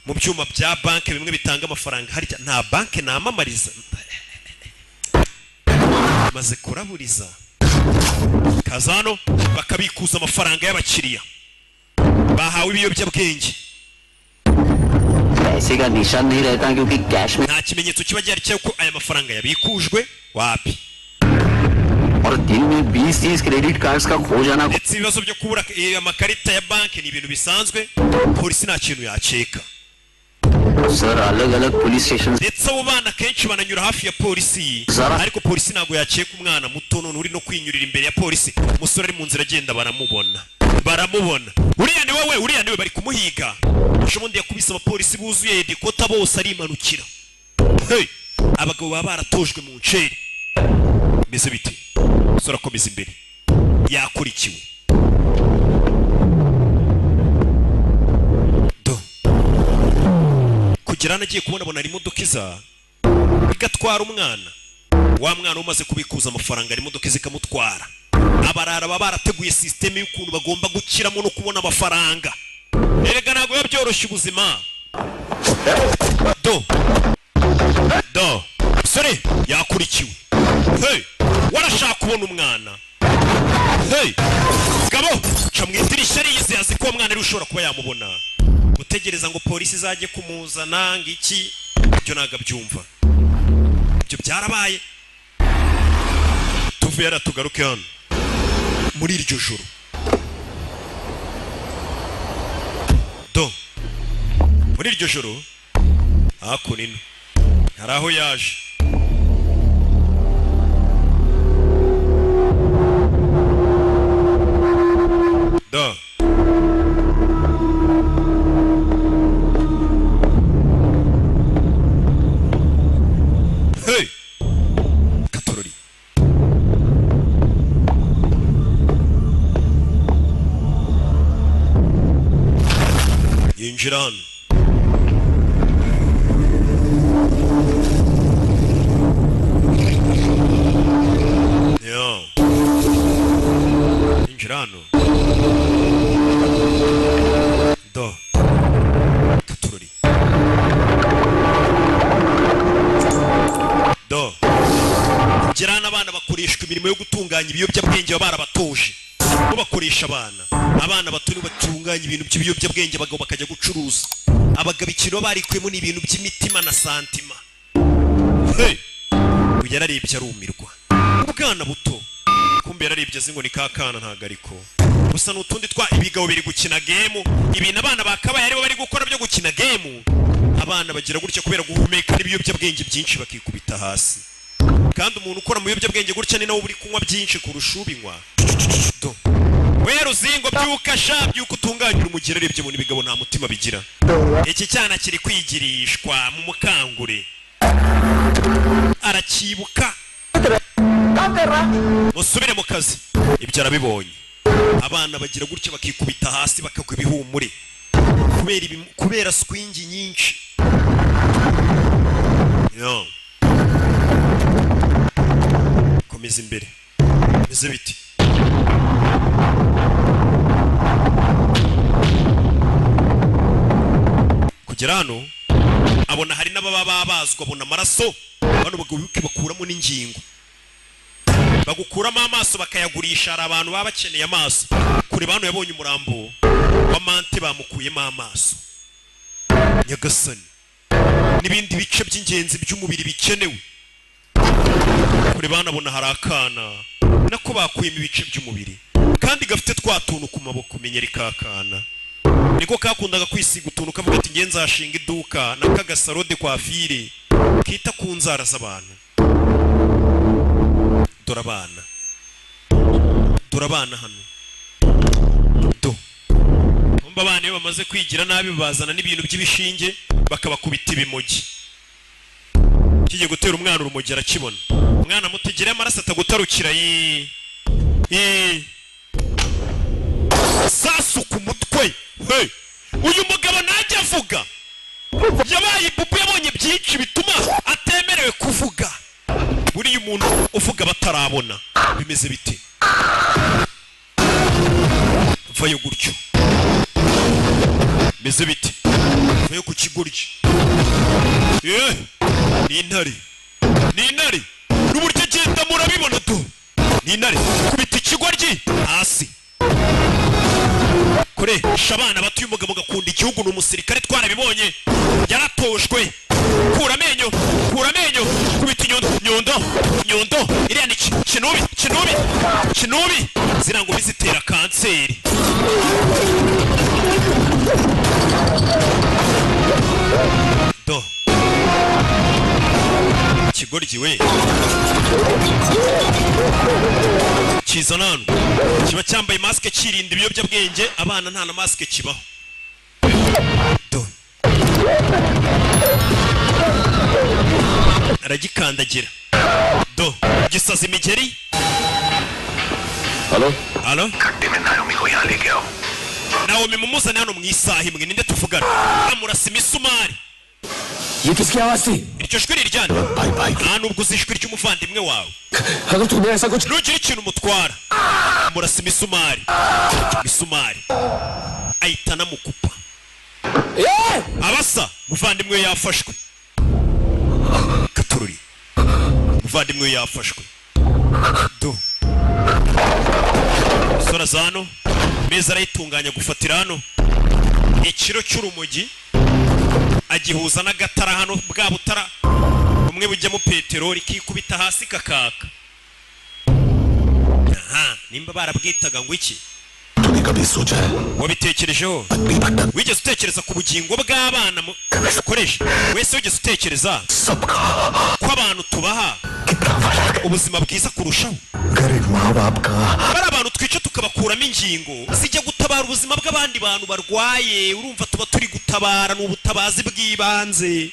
mu byuma bya banki bimwe bitanga amafaranga. Harya nta banki namamariza, maze kuraburiza. Kaza hano bakabikuza amafaranga y'abakiriya bahawe ibiyobyabwenge. पैसे का निशान नहीं रहता क्योंकि कैश में Nta kimenyetso kiba gihari cy'uko aya mafaranga yabikujwe, wapi. और दिन में 20-30 क्रेडिट कार्ड्स का खो जाना Ndetse ibibazo byo kubura amakarita ya banki ni ibintu bisanzwe, polisi nta kintu yakeka. Sir अलग अलग police station Ndetse abo bana kenshi bananyura hafi ya polisi, ariko polisi ntabwo yakeka umwana muto none uri no kwinyurira imbere ya polisi. Umusore ari mu nzira agenda, baramubona, baramubona. Uriya ni wowe, uriya niwe bari kumuhiga. Ejo bundi yakubise abapolisi buzuye headquarter bose, arimanukira. Hey! Abagabo baba baratojwe mu nceri. Bimeze bite? Umusore akomeza imbere, yakurikiwe. Do kugera hano agiye kubona, abona hari imodoka iza igatwara umwana. Wa mwana umaze kubikuza amafaranga, hari imodoka iza ikamutwara. Abarara baba barateguye système y'ukuntu bagomba gukiramo no kubona amafaranga. Erega ntabwo biba byoroshye ubuzima. Do do, musore yakurikiwe. Hey, warashaka kubona umwana. Hey, gabo ca mu idirishya, ariyizi, azi ko uwo mwana ari ushobora kuba yamubona. Gutegereza ngo polisi izajye kumuzana ngo iki, ibyo ntabwo abyumva. Ibyo byarabaye. Tuvuye hariya tugaruke hano muri iryo joro. Do, muri iryo joro hakuno ino hari aho yaje. Do, hey, katorori. Yinjira hano. Yo, yinjira hano. Do, katorori. Do, kugera hano abana bakoreshwa imirimo yo gutunganya ibiyobyabwenge. Baba barabatoje bo bakoresha abana. Abana bato nibo batunganya ibintu by'ibiyobyabwenge, abagabo bakajya gucuruza. Abagabo ikintu barikuyemo ni ibintu by'imitima na santima. Hey! Uyu yararebye arumirwa. Ubwana buto, kumbe yararebye azi ngo ni ka kana, ntabwo ariko gusa n'utundi twa ibigabo biri gukina game. Ibintu abana bakabaye aribo bari gukora byo gukina game. Abana bagira gutya kubera guhumeka n'ibiyobyabwenge byinshi, bakikubita hasi. Kandi umuntu ukora mu biyobyabwenge gutya ni nawe uri kunywa byinshi kurusha ubinywa. Do, we ruzingo, byuka sha, byuka utunganye urumugera. Arebye mu ibigabo nta mutima bigira. Iki cyana kiri kwigirishwa mu mukangure, arakibuka. Musubire mu kazi. Ibyo arabibonye. Abana bagira gutya bakikubita hasi, bakagwa ibihumure kubera kubera swingi nyinshi. Yo, komeza imbere. Bimeze biti? Kugera hano abona hari n'ababa babazwa, abona amaraso. Bano bagabo bibuke bakuramo n'ingingo, bagukuramo amaso bakayagurisha. Hari abantu baba bakeneye amaso. Kure bano yabonye umurambo wa mante, bamukuyemo amaso, nyagasani, n'ibindi bice by'ingenzi by'umubiri bikenewe. Kure banabona hari akana nako bakuyemo ibice by'umubiri kandi gafite twa tuntu ku maboko. Menyera kakana niko kakundaga kwisiga utuntu, kavuga ati nge nzashinga iduka n'akagasaro de coiffure kita ku nzara z'abantu. Dore abana, dore abana hano. Do, umva, abana iyo bamaze kwigira nabi bazana n'ibintu by'ibishinge bakabakubita ibimogi. Kigiye gutera umwana urumogi, arakibona. Umwana mutegere amaraso atagutarukira. Yi yi, sasu ku mutwe. Hey! Uyu mugabo ntajya avuga, yabaye ibubu, yabonye byinshi bituma atemerewe kuvuga. Buriya umuntu uvuga batarabona. Bimeze bite? Vayo gutyo. Bimeze bite? Vayo ku kigoryi. Eh, ni intare, ni intare n'uburyo agenda murabibona. Do, ni intare, kubita ikigoryi hasi. Koresha abana bato. Uyu mugabo gakunda igihugu, ni umusirikare, twarabibonye, yaratojwe. Kura amenyo, kura amenyo, kubita inyundo, nyundo, nyundo. Iriya ni kinubi, kinubi, kinubi. Ziriya ngo zitera kanseri. Kigoryi we, kizana hano kiba cyambaye masike kirinda ibiyobyabwenge, abana nta na masike kibaho. Do. Aragikandagira do, gisaza imigeri. Hello. Halo. Naomi को यहाँ लेके आओ. Naomi mumuzane hano mu isaha imwe. Ninde tuvugana? Amurasa imisumari. ये किसकी आवाज थी? Iryo jwi ni iryande? Nta nubwo uzi ijwi ry'umuvandimwe wawe. अगर तूने ऐसा कुछ Nugira ikintu umutwara. Murasa imisumari, imisumari ahita anamukupa. Abasa muvandimwe we yafashwe. Katururi, muvandimwe we yafashwe. Do sora zano meza arayitunganya gufatira hano ikiro cy'urumogi, agihuza n'agatara hano, bwa butara bumwe bujyamo peteroli kikubita hasi kakaka. Aha nimba barabwitaga ngo iki? तूने कभी सोचा है? Wabitekerejeho? Wigeze utekereza ku bugingo bw'abana ukoresha wese? Wigeze utekereza ko abantu tubaha ubuzima bwiza kurushaho? गरीब माँ बाप का Bari abantu twica tukabakuramo ingingo zijya gutabara ubuzima bw'abandi bantu barwaye. Urumva tuba turi gutabara, ni ubutabazi bw'ibanze,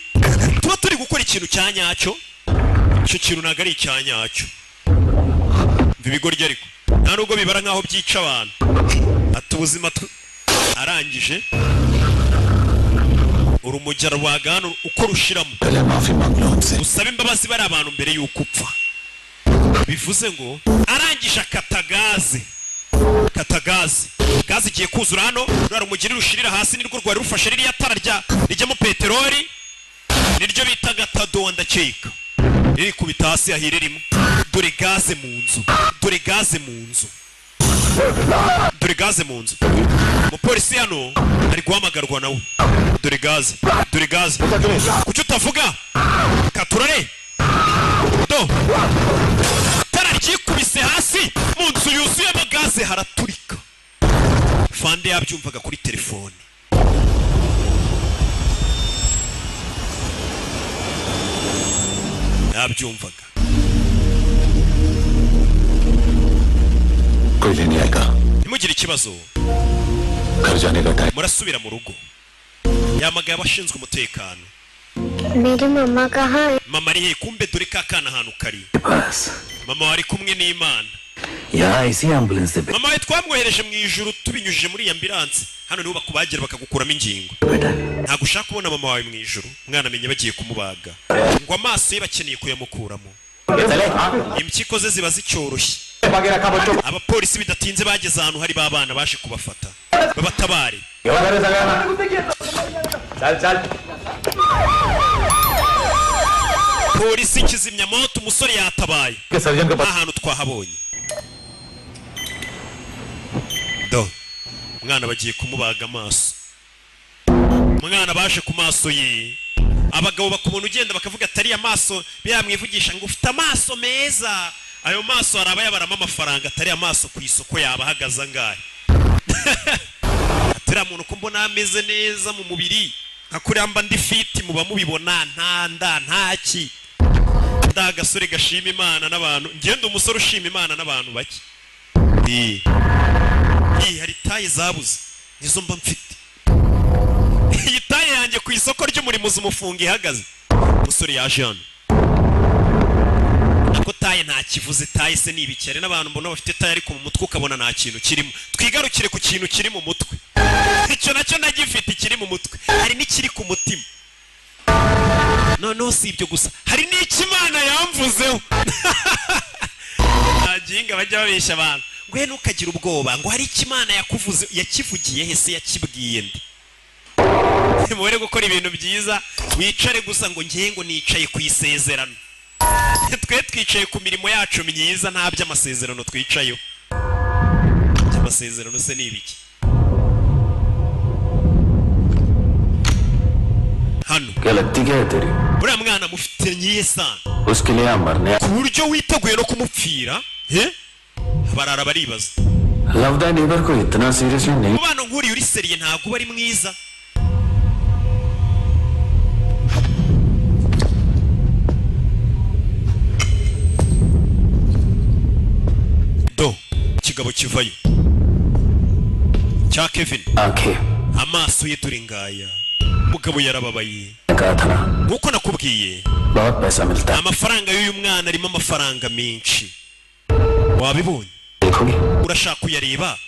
tuba turi gukora ikintu cya nyacyo. Icyo kintu ntabwo ari icya nyacyo. Mva ibigoryi, ariko nta nubwo bibara nk'aho byica abantu. Ati ubuzima arangije urumogi arwaga hano uko rushiramo. पहले माफी मांग लो हमसे. Usabe imbabazi bari abantu mbere y'uko upfa. Bivuze ngo arangije akata gaze, kata gaze, gaze igiye kuzura hano. Ruriya rumugiri rushirira hasi nirwo rwari rufashe ririya tara rya rijyamo peteroli, niryo bita gatadowa ndakeka. Ririkubita hasi hahira rimwe. Dore gaze mu nzu, dore gaze mu nzu, dore gaze mu nzu. Umupolisi hano ari guhamagarwa nawe. Dore gaze, dore gaze. Kuki utavuga? Katurare do, tara ryikubise hasi mu nzu yuzuyemo gaze haraturika. Fande yabyumvaga kuri telefone. Yabyumvaga. कोई लेने आएगा. Ntimugire ikibazo, घर जाने का time. murasubira mu rugo. Yamagaye abashinzwe umutekano. मेरी मम्मा कहाँ है? Mama ari he? Kumbe dore ka kana ahantu kari. बस Mama wari kumwe n'Imana. यहाँ इसी एम्बुलेंस से Mama we twamwohereje mu ijuru tubinyujije muri iyi ambulance. Hano niho bakubagira bakagukuramo ingingo. बेटा Ntabwo ushaka kubona mama wawe mu ijuru? Umwana amenya bagiye kumubaga ngo amaso ye bakeneye kuyamukuramo, impyiko ze ziba zicyoroshye. Abapolisi bidatinze bageze ahantu hari ba bana, baje kubafata babatabare. चल चल. Polisi, kizimyamoto, umusore yatabaye. Surgeon का Ahantu twahabonye do umwana bagiye kumubaga amaso. Umwana baje ku maso ye. Abagabo bakubona ugenda bakavuga atari amaso, biyamwivugisha ngo ufite amaso meza. Ayo maso hari abayabaramo amafaranga. Atari amaso ku isoko yaba ahagaze angahe? Atari muntu ko mbona ameze neza mu mubiri, nka kuriya mba ndi fit, muba mubibona, nta nda ntaki, nda agasore gashima Imana n'abantu. Ngenda umusore ushima Imana n'abantu bake. Eh, hari taille zabuze, nizo mba mfite. Iyi taille yanjye ku isoko ry'umurimo uzi umufunga ihagaze? Umusore yaje hano nako taille nta kivuze. Taille se ni ibiki? Hari n'abantu mbona bafite taille ariko mu mutwe ukabona nta kintu kirimo. Twigarukire ku kintu kiri mu mutwe, icyo nacyo ndagifite kiri mu mutwe. Hari n'ikiri ku mutima. Noneho si ibyo gusa, hari n'icyo Imana yamvuzeho. Nta ginga bajya babeshya abantu ngo he ntukagire ubwoba, ngo hari icyo Imana yakuvuze. Yakivugiye he se? Yakibwiye nde? Mubere gukora ibintu byiza, wicare gusa ngo ngiye ngo nicaye ku isezerano. Twe twicaye ku mirimo yacu myiza, nta by'amasezerano twicayeho. By'amasezerano se ni ibiki? Hano क्या लगती क्या है तेरी? Uriya mwana mufitanye iyihe sano उसके लिए आप मरने ku buryo witeguye no kumupfira? He barara baribaza. Love thy neighbour को इतना seriously नहीं Umubano nk'uriya uri sérieux ntabwo uba ari mwiza. Do ikigabo kivayo cya Kevin. Amaso ye dore ngaya, mugabo yarababaye. Nkuko nakubwiye, amafaranga y'uyu mwana arimo amafaranga menshi, wabibonye? Urashaka kuyareba?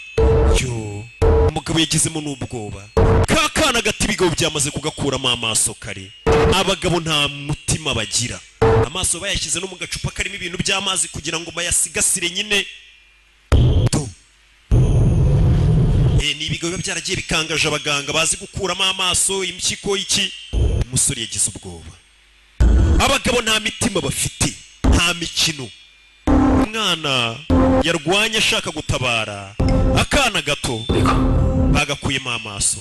Yo, umugabo yagizemo n'ubwoba. Ka kana gati ibigabo byamaze kugakuramo amaso kare. Abagabo nta mutima bagira, amaso bayashyize no mu gacupa karimo ibintu by'amazi kugira ngo bayasigasire nyine. Ni ibigo biba byaragiye bikangaje abaganga bazi gukuramo amaso, impyiko, iki. Umusore yagize ubwoba. Abagabo nta mitima bafite, nta mikino. Umwana yarwanye ashaka gutabara akana gato, bagakuyemo amaso.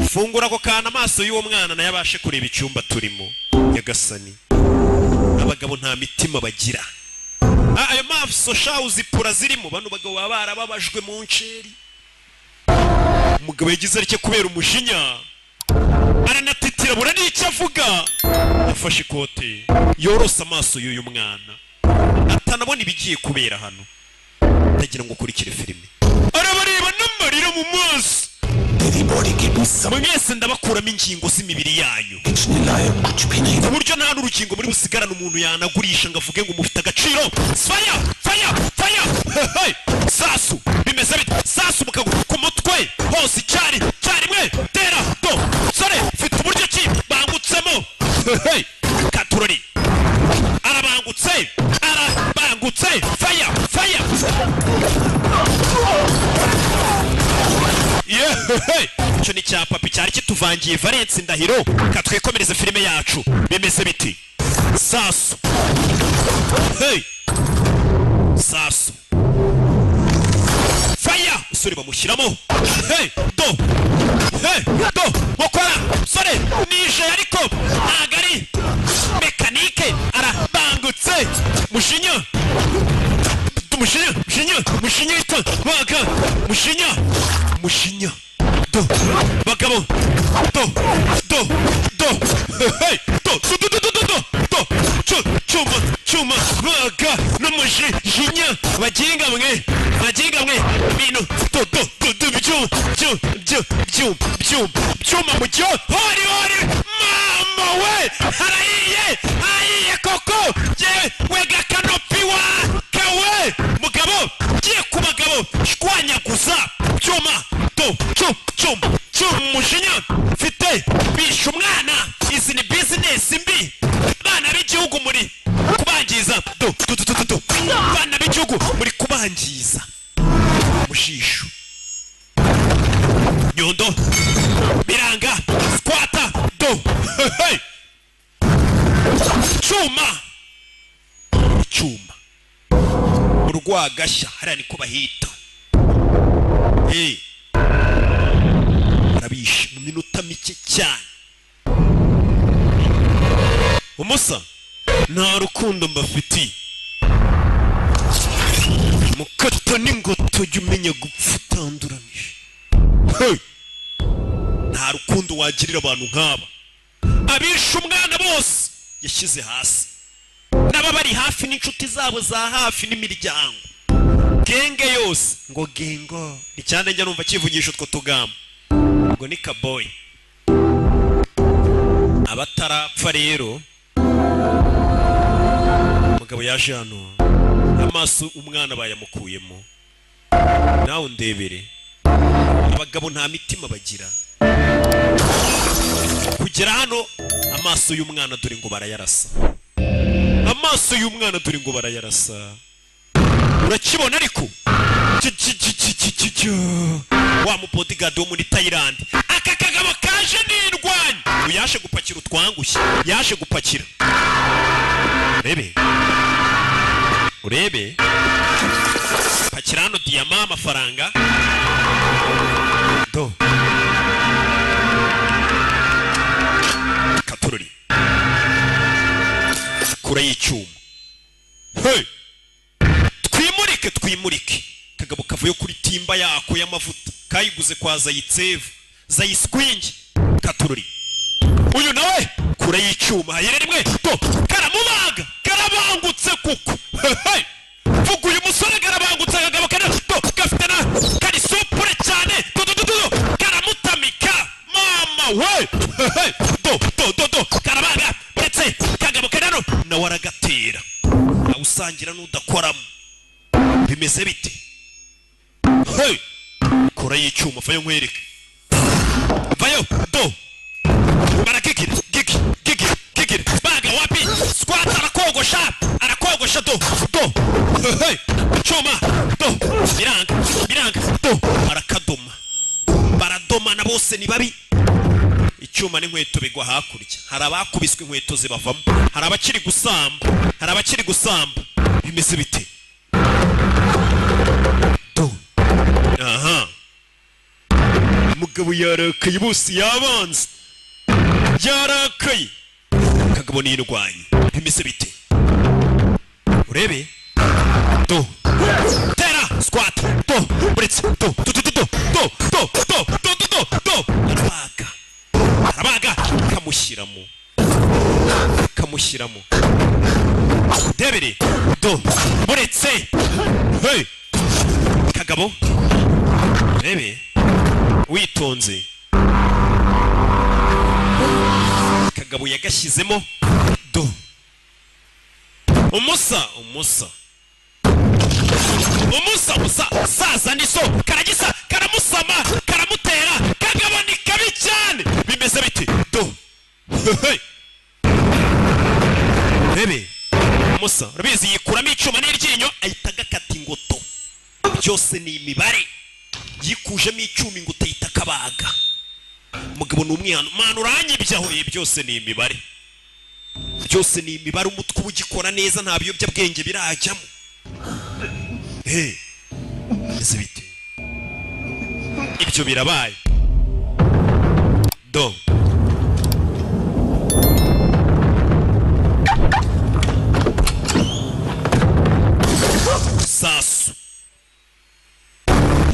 Fungura ako kana, amaso y'uwo mwana nayo abashe kureba icyumba turimo. Nyagasani, abagabo nta mitima bagira. Ayo maso sha uzipura zirimo, bano bagabo baba barababajwe mu nceri. Umugabo yagize arike kubera umujinya, aranatitira bura n'icyo avuga. Afashe ikote yorosa amaso y'uyu mwana atanabona ibigiye kubera hano. Ndagira ngo ukurikire filime. Arabareba n'amarira mu maso. Mwese ndabakuramo ingingo z'imibiri yanyu, ku buryo nta n'urukingo muri busigarane umuntu yanagurisha ngo avuge ngo mufite agaciro. Faya faya faya! Hey! Sasu bimeze bite? Sasu mukaguru ku mutwe hose icyari cyarimwe, tera do sore mfite uburyo ki bangutsemo. Hey! Katurori arabangutse, arabangutse. Faya faya! Icyo ni cya papi cyari kituvangiye Valence Ndahiro. Katwikomereze filime yacu. Bimeze biti? Sasu. Hey! Sasu. Fire! Usore bamushyiramo. Hey! Do! Hey! Do! Mukora! Sore! Nije ariko ntago ari mekanike, arabangutse. Mushinya! Mushinya! Mushinya! Mushinya ita! Baga! Mushinya! Mushinya! Do! Bagabo! Do! Do! Do! Hey! Do! Do! Do! Do! Do! Do! Chuma! Chuma! Baga! N'umushinya! Baginga mwe! Baginga mwe! Bino! Do! Do! Do! Do! Byuma! Byuma! Byuma! Byuma! Byuma mu cyo! Hori! Hori! Mama we! Harahiye! Ahiye koko! Yewe! Wega kanopi wa! Kawe! Mugabo! Giye ku bagabo! Shwanyaguza! Byuma! Do! Chum! Chum! Chum! Mushinya! Mfite! Bisha umwana! Izi ni business mbi! Bana b'igihugu muri kubangiza! Do! Do! Do! Do! Do! Bana b'igihugu muri kubangiza! Mushishu! Nyondo! Biranga! Squata! Do! Hey! Chuma! Chuma! Urwagashya hariya niko bahita. Hey! Arabishe mu minota mike cyane. Umusa nta rukundo mbafitiye. Mukata n'ingoto jya umenya gupfa utanduranije. Hey! Nta rukundo wagirira abantu nk'aba. Abishe umwana bose yashyize hasi, n'aba bari hafi n'inshuti zabo za hafi n'imiryango, genge yose ngo gengo icyane. Njya numva kivugisha utwo tugambo ngo ni kaboy. Abatarapfa rero, umugabo yaje hano amaso umwana bayamukuyemo. Nawe undebere, abagabo nta mitima bagira. Kugera hano amaso y'umwana dore ngo barayarasa. Amaso y'umwana dore ngo barayarasa. Urakibona ariko? Wa mu bodyguard wo muri Thailand. Aka kagabo kaje nirwanya. Yaje gupakira utwangushye. Yaje gupakira. Urebe. Urebe. Pakira hano diyama, amafaranga. Do. Katururi. Kura y'icyuma. Hey! Twimurike, twimurike. Kagabo kavuye kuri timba yako y'amavuta. Kayiguze kwa Zayitsevu. Zayiskwingi. Katururi. Uyu nawe kura y'icyuma. Hayire rimwe. Do. Karamubaga. Karabangutse kuko. Hey! Vuga uyu Uravangira n'udakoramo, bimeze bite? Hey! Kora y'icyuma, vayo nkwereke, vayo. Do, barakikira giki giki giki, baga wapi? Squat, arakogosha, arakogosha. Do, do, hey! Cyuma, do, biranga, biranga. Do, arakadoma, baradomana bose, ni babi. Icyuma n'inkweto bigwa hakurya. Hari abakubiswe inkweto zibavamo, hari abakiri gusamba, hari abakiri gusamba. Bimeze bite? Do, aha, umugabo yarakaye, bose yabanze, yarakaye. Kagabo niyirwanye, bimeze bite? Urebe, do, tera squat, do, buretse, do, do, do, do, do, do, do, do, do, do, do, arabaga, arabaga, kamushyiramo, kamushyiramo. Debere, do, buretse. Hey, kagabo, rebe witonze. Kagabo yagashyizemo. Do, umusa, umusa, umusa, umusa, saza niso karagisa, karamusama, karamutera. Kagabo ni kabi cyane. Bimeze biti? Do, hey, rebe umusa, urabizi, yikuramo icyuma n'iryinyo, ahita agakata ingoto. Byose ni imibare. Yikujemo icyuma, ingoto, ahita akabaga. Umugabo ni umwana, mwana uranyibyaho. Ibi byose ni imibare, byose ni imibare. Umutwe uba ugikora neza, nta biyobyabwenge birajyamo. Hey, bimeze bite? Ibyo birabaye. Do, sasu.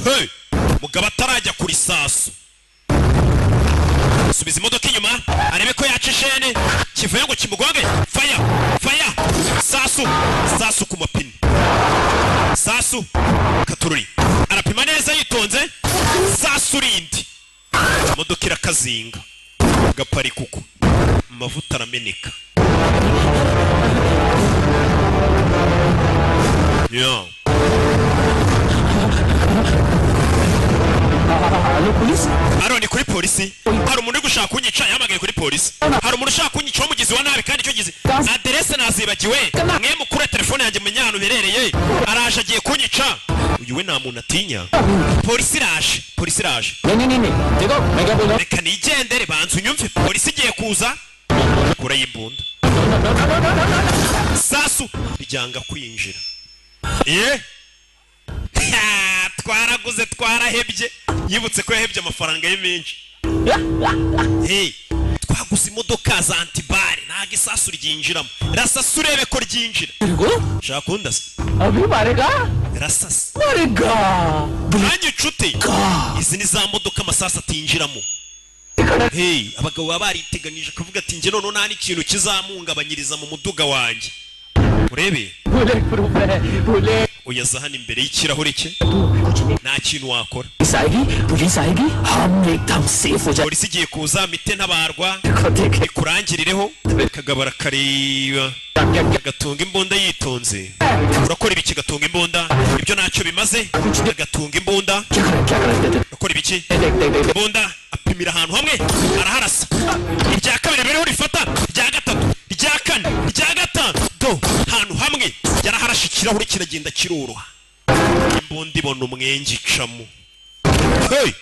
Hey, mugabo atarajya kuri sasu, subiza imodoka inyuma arebe ko yaca ishene kivuye ngo kimugonge. Faya, faya, sasu, sasu ku mapine, sasu katururi. Arapima neza yitonze. Sasu rindi, imodoka irakazinga, gaparika uko, amavuta arameneka. Yeah. Aro, ni kuri polisi. Hari umuntu uri gushaka kunyica, yahamagaye kuri polisi. Hari umuntu ushaka kunyica w'umugizi wa nabi, kandi icyo gize aderese nazibagiwe. Mwe mukure telefone yanjye, mumenye ahantu biherereye. Araje, agiye kunyica. Uyu we nta muntu atinya. Polisi iraje, polisi iraje. Reka nigendere, banza unyumve. Polisi igiye kuza. Kure y'imbunda, sasu ryanga kwinjira. Ye, twaraguze, twarahebye. Yibutse ko yahebye amafaranga ye menshi. Hey, twaguze imodoka za anti-balles, ntabwo isasu ryinjiramo. Rasasa urebe ko ryinjira. Shaka kundasa? Rasasa nanjye inshuti. Izi ni za modoka amasasu atinjiramo. Hey, abagabo baba bariteganyije, kuvuga ati: "Njye noneho nta n'ikintu kizamuhungabanyiriza mu muduga wanjye." Urebe uyaza hano imbere y'ikirahure cye, nta kintu wakora. Polisi igiye kuza, mite ntabarwa ikurangirireho. Kagabo arakareba, agatunga imbunda yitonze. Urakora ibiki? Gatunga imbunda, ibyo ntacyo bimaze. Agatunga imbunda, urakora ibiki? Imbunda apimira ahantu hamwe, araharasa. Irya kabiri biriho rifata, irya gatatu, irya kane, irya gatanu. Do, ahantu hamwe yaraharashe, ikirahure kiragenda kiroroha, imbunda ibona umwenge icamo. Hey!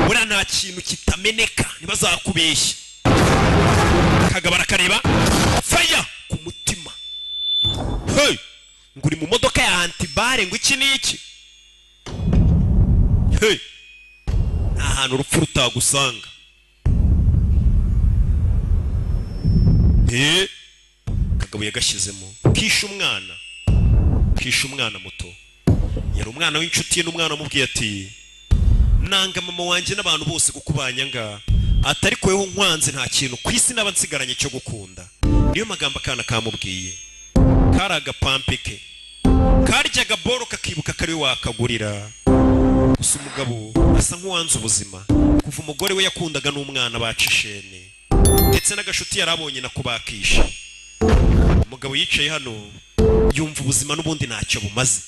Buriya nta kintu kitameneka, ntibazakubeshye. Kagabo arakareba, faya ku mutima. Hey! Ngo uri mu modoka ya anti-balles, ngo iki n'iki. Hey! Nta hantu urupfu rutagusanga. Hey! Kagabo yagashyizemo, kishe umwana, kishe umwana muto. Yari umwana w'inshuti ye, n'umwana wamubwiye ati: "Nanga mama wanjye n'abantu bose kuko banyanga, atari kweho nkwanze nta kintu ku isi naba nsigaranye cyo gukunda." Niyo magambo akana kamubwiye. Kari agapampe ke karyaga boro, kakibuka kari we wakagurira. Gusa umugabo asa nk'uwanze ubuzima kuva umugore we yakundaga n'umwana baca ishene, ndetse n'agashuti yari abonye nako bakishe. Umugabo yicaye hano. Yumva ubuzima n'ubundi ntacyo bumaze.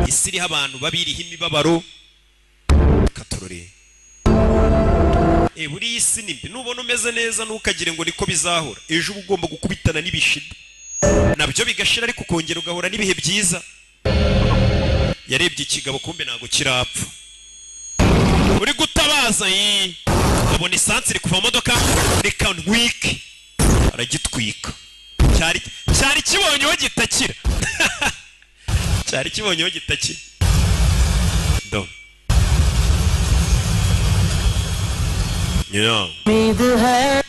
Isi iriho abantu babiriho imibabaro katorore. Buriya isi ni mbi, nubona umeze neza ntukagire ngo niko bizahora. Ejo uba ugomba gukubitana n'ibishida nabyo bigashira, ariko ukongera ugahura n'ibihe byiza. Yarebye ikigabo kumbe ntago kirapfa. Uri gutabaza abona esansi iri kuva mu modoka, reka ntwike. Aragitwika. Cyari kibonyeho gitakira. Cyari kibonyeho gitakira. Do.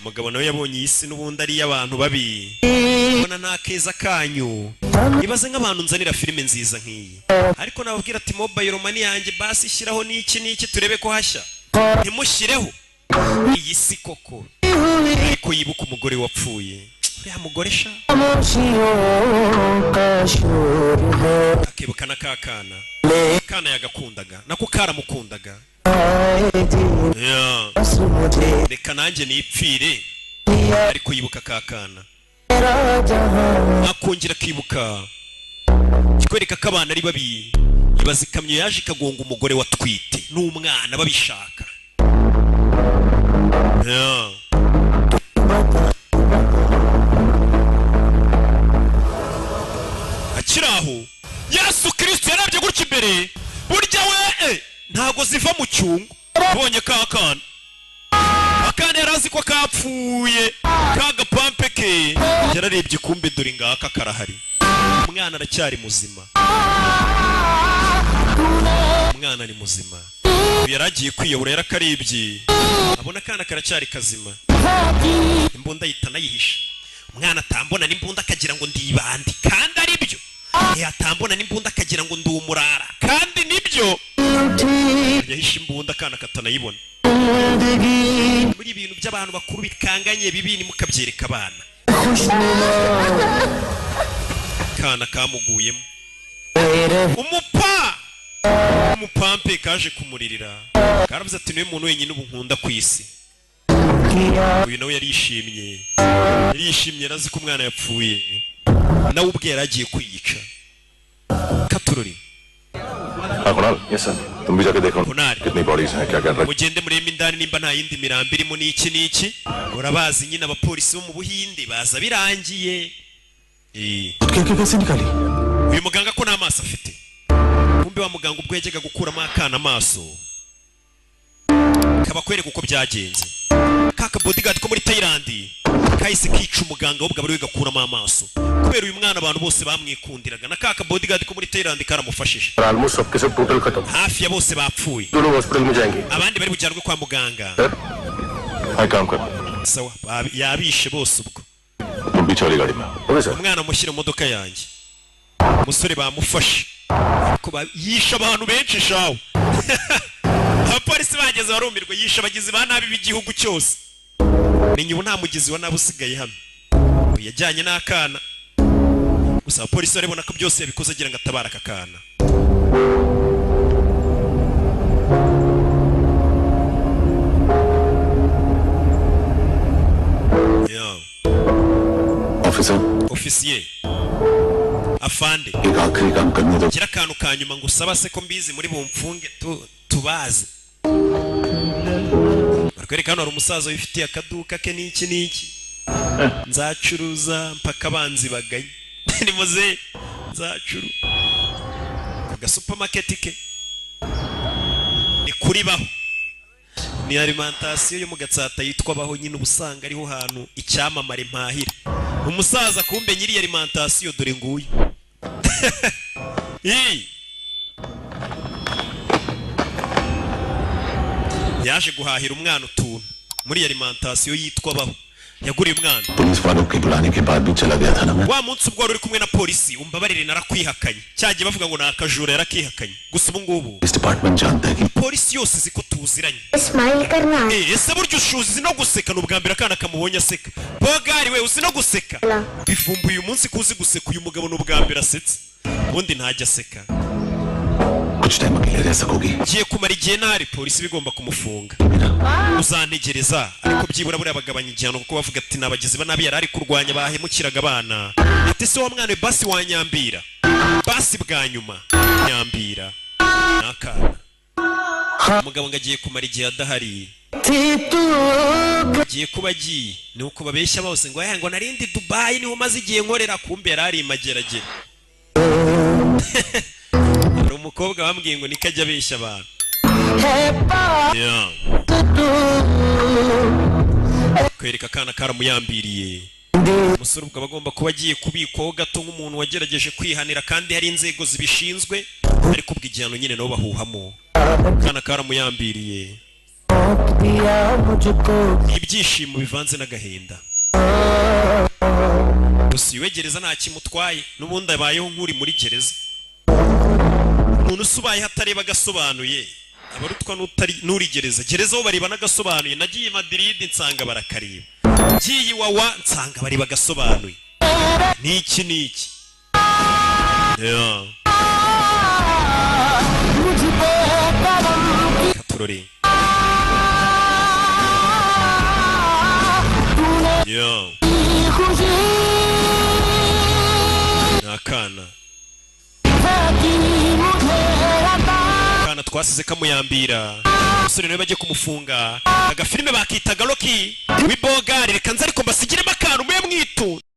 Umugabo nawe yabonye iyi si n'ubundi ari iy'abantu babi. Ubona nta keza kanyu. Ibaze nk'abantu nzanira filime nziza nk'iyi, ariko nababwira ati mobile money yanjye basi shyiraho n'iki n'iki turebe ko hashya, ntimushyireho. Iyi si koko. Ariko yibuka umugore wapfuye, uriya mugore sha, akibuka na kakana kana yagakundaga nako karamukundaga. Reka nanjye nipfire. Ariko yibuka kakana, akongera akibuka. Kikwereka ko abana ari babi. Ibaze ikamyo yaje ikagonga umugore watwite n'umwana babishaka. Akiri aho Yesu Kristo yarabye gutya imbere, burya we ntago ziva mu cyungo. Ubonye kakana, akana yarazi ko kapfuye, kagapampe ke yararebye kumbe dore ngaka karahari. Umwana aracyari muzima, umwana ari muzima. Yaragiye kwiyahura, yarakarebye abona akana karacyari kazima. Imbunda yita nayihisha. Umwana atambona n'imbunda akagira ngo ndibandi, kandi ari byo. Atambona n'imbunda akagira ngo ndi umurara, kandi nibyo. Yahishe imbunda akana katanayibona. Muri ibintu by'abantu bakuru bikanganye bibi nimukabyereka abana. Kana kamuguyemo. Umupampe kaje kumuririra. Karavuze ati niwe muntu wenyine ubu nkunda ku isi. Uyu nawe yarishimye. Yarishimye yarazi ko umwana yapfuye. Nawe ubwe yaragiye kwiyica. Katurori. Yes sir. तुम भी जाके देखो कितनी bodies हैं, क्या कर रहे। Mugende murebe indani nimba nta yindi mirambo irimo n'iki n'iki. Urabazi nyine abapolisi bo mu Buhinde baza birangiye. कैसे निकाली? Uyu muganga ko nta maso afite. Kumbe wa muganga ubwo yajyaga gukuramo akana amaso, kabakwereka uko byagenze. Kaka bodyguard ko muri Thailand kahise kica umuganga w'ubwo bari gakuramo amaso. Kubera uyu mwana abantu bose bamwikundiraga, na kaka bodyguard ko muri Thailand karamufashije. Almost सबके सब total खत्म. Hafi ya bose bapfuye. दोनों hospital में जाएंगे. Abandi bari bujyanwe kwa muganga. एक काम कर. Sawa, yabishe bose ubwo. तुम पीछे वाली गाड़ी में. Umwana mushyira mu modoka yanjye. Umusore bamufashe. Ariko yishe abantu benshi shawo. Abapolisi bageze barumirwa, yishe abagizi ba nabi b'igihugu cyose. Menya ubu nta mugizi wa nabi usigaye hano. Yajyanye n'akana. Gusa abapolisi barabona ko byose yabikoze agira ngo atabara aka kana. Officer. Ofisiye. Afande. एक आखिरी काम करने दो. Gira akantu ka nyuma ngo usaba se ko mbizi muri bumfunge tubazi. Barakwereka hano hari umusaza wifitiye akaduka ke n'iki n'iki. Nzacuruza mpaka abanzi bagaye. Ni muze nzacuru. Ku ga supermarket ke. Ni kuri baho. Ni alimentation yo mu Gatsata yitwa Baho nyine, ubusanga ariho hantu icyamamare mpahira. Umusaza kumbe nyiri alimentation dore nguyu. Yaje guhahira umwana utuntu muri alimentation yitwa Baho. Yaguriye umwana. Police वालों के बुलाने के बाद भी चला गया था ना मैं. Wa munsi ubwo wari uri kumwe na polisi umbabarire narakwihakanye. Cyagiye bavuga ngo nakajura yarakihakanye. Gusa ubu ngubu इस department जानता है कि polisi yose ziko tuziranye. Smile karna. Ese buryo ushuzi no guseka n'ubwa mbere akana kamubonye aseka. Bogari we uzi no guseka. Bivumbuye uyu munsi kuzi guseka, uyu mugabo n'ubwa mbere asetse. Ubundi ntajya aseka. कुछ टाइम अकेले रह सकोगी? Ngiye kumara igihe ntari, polisi bigomba kumufunga, uzantegereza. Ariko byibura buriya bagabanya igihano kuko bavuga ati ni abagizi ba nabi yari ari kurwanya bahemukiraga abana. Ati se wa mwana we, basi wanyambira, basi bwa nyuma nyambira. Ni akana. Umugabo ngo agiye kumara igihe adahari, agiye kuba agiye, ni uko babeshya bose ngo ngo narindi Dubayi niho umaze igihe nkorera, kumbe yari ari i Mageragere. Hari umukobwa bambwiye ngo niko ajya abeshya abantu. Yeah. Kwereka akana karamuyambiriye. Umusore ubwo aba agomba kuba agiye kubikwaho gato nk'umuntu wagerageje kwihanira, kandi hari inzego zibishinzwe, ariko ubwo igihano nyine nabo bahuhamo. Akana karamuyambiriye, ibyishimo bivanze n'agahinda. Gusa uyu we gereza nta kimutwaye, n'ubundi abayeho nk'uri muri gereza. Umuntu usa ubayeho atareba agasobanuye abarutwa n'uri gereza. Gereza ho bareba n'agasobanuye. Nagiye i Madrid nsanga barakareba, ngiye Iwawa nsanga bareba agasobanuye. Niki niki? Yeah. Katurore. Yeah. Ni akana, akana twasize kamuyambira. Umusore nawe bagiye kumufunga. Agafilime bakitaga Rocky w'ibogari. Reka nze ariko mbasigiremo akantu mube mwitu.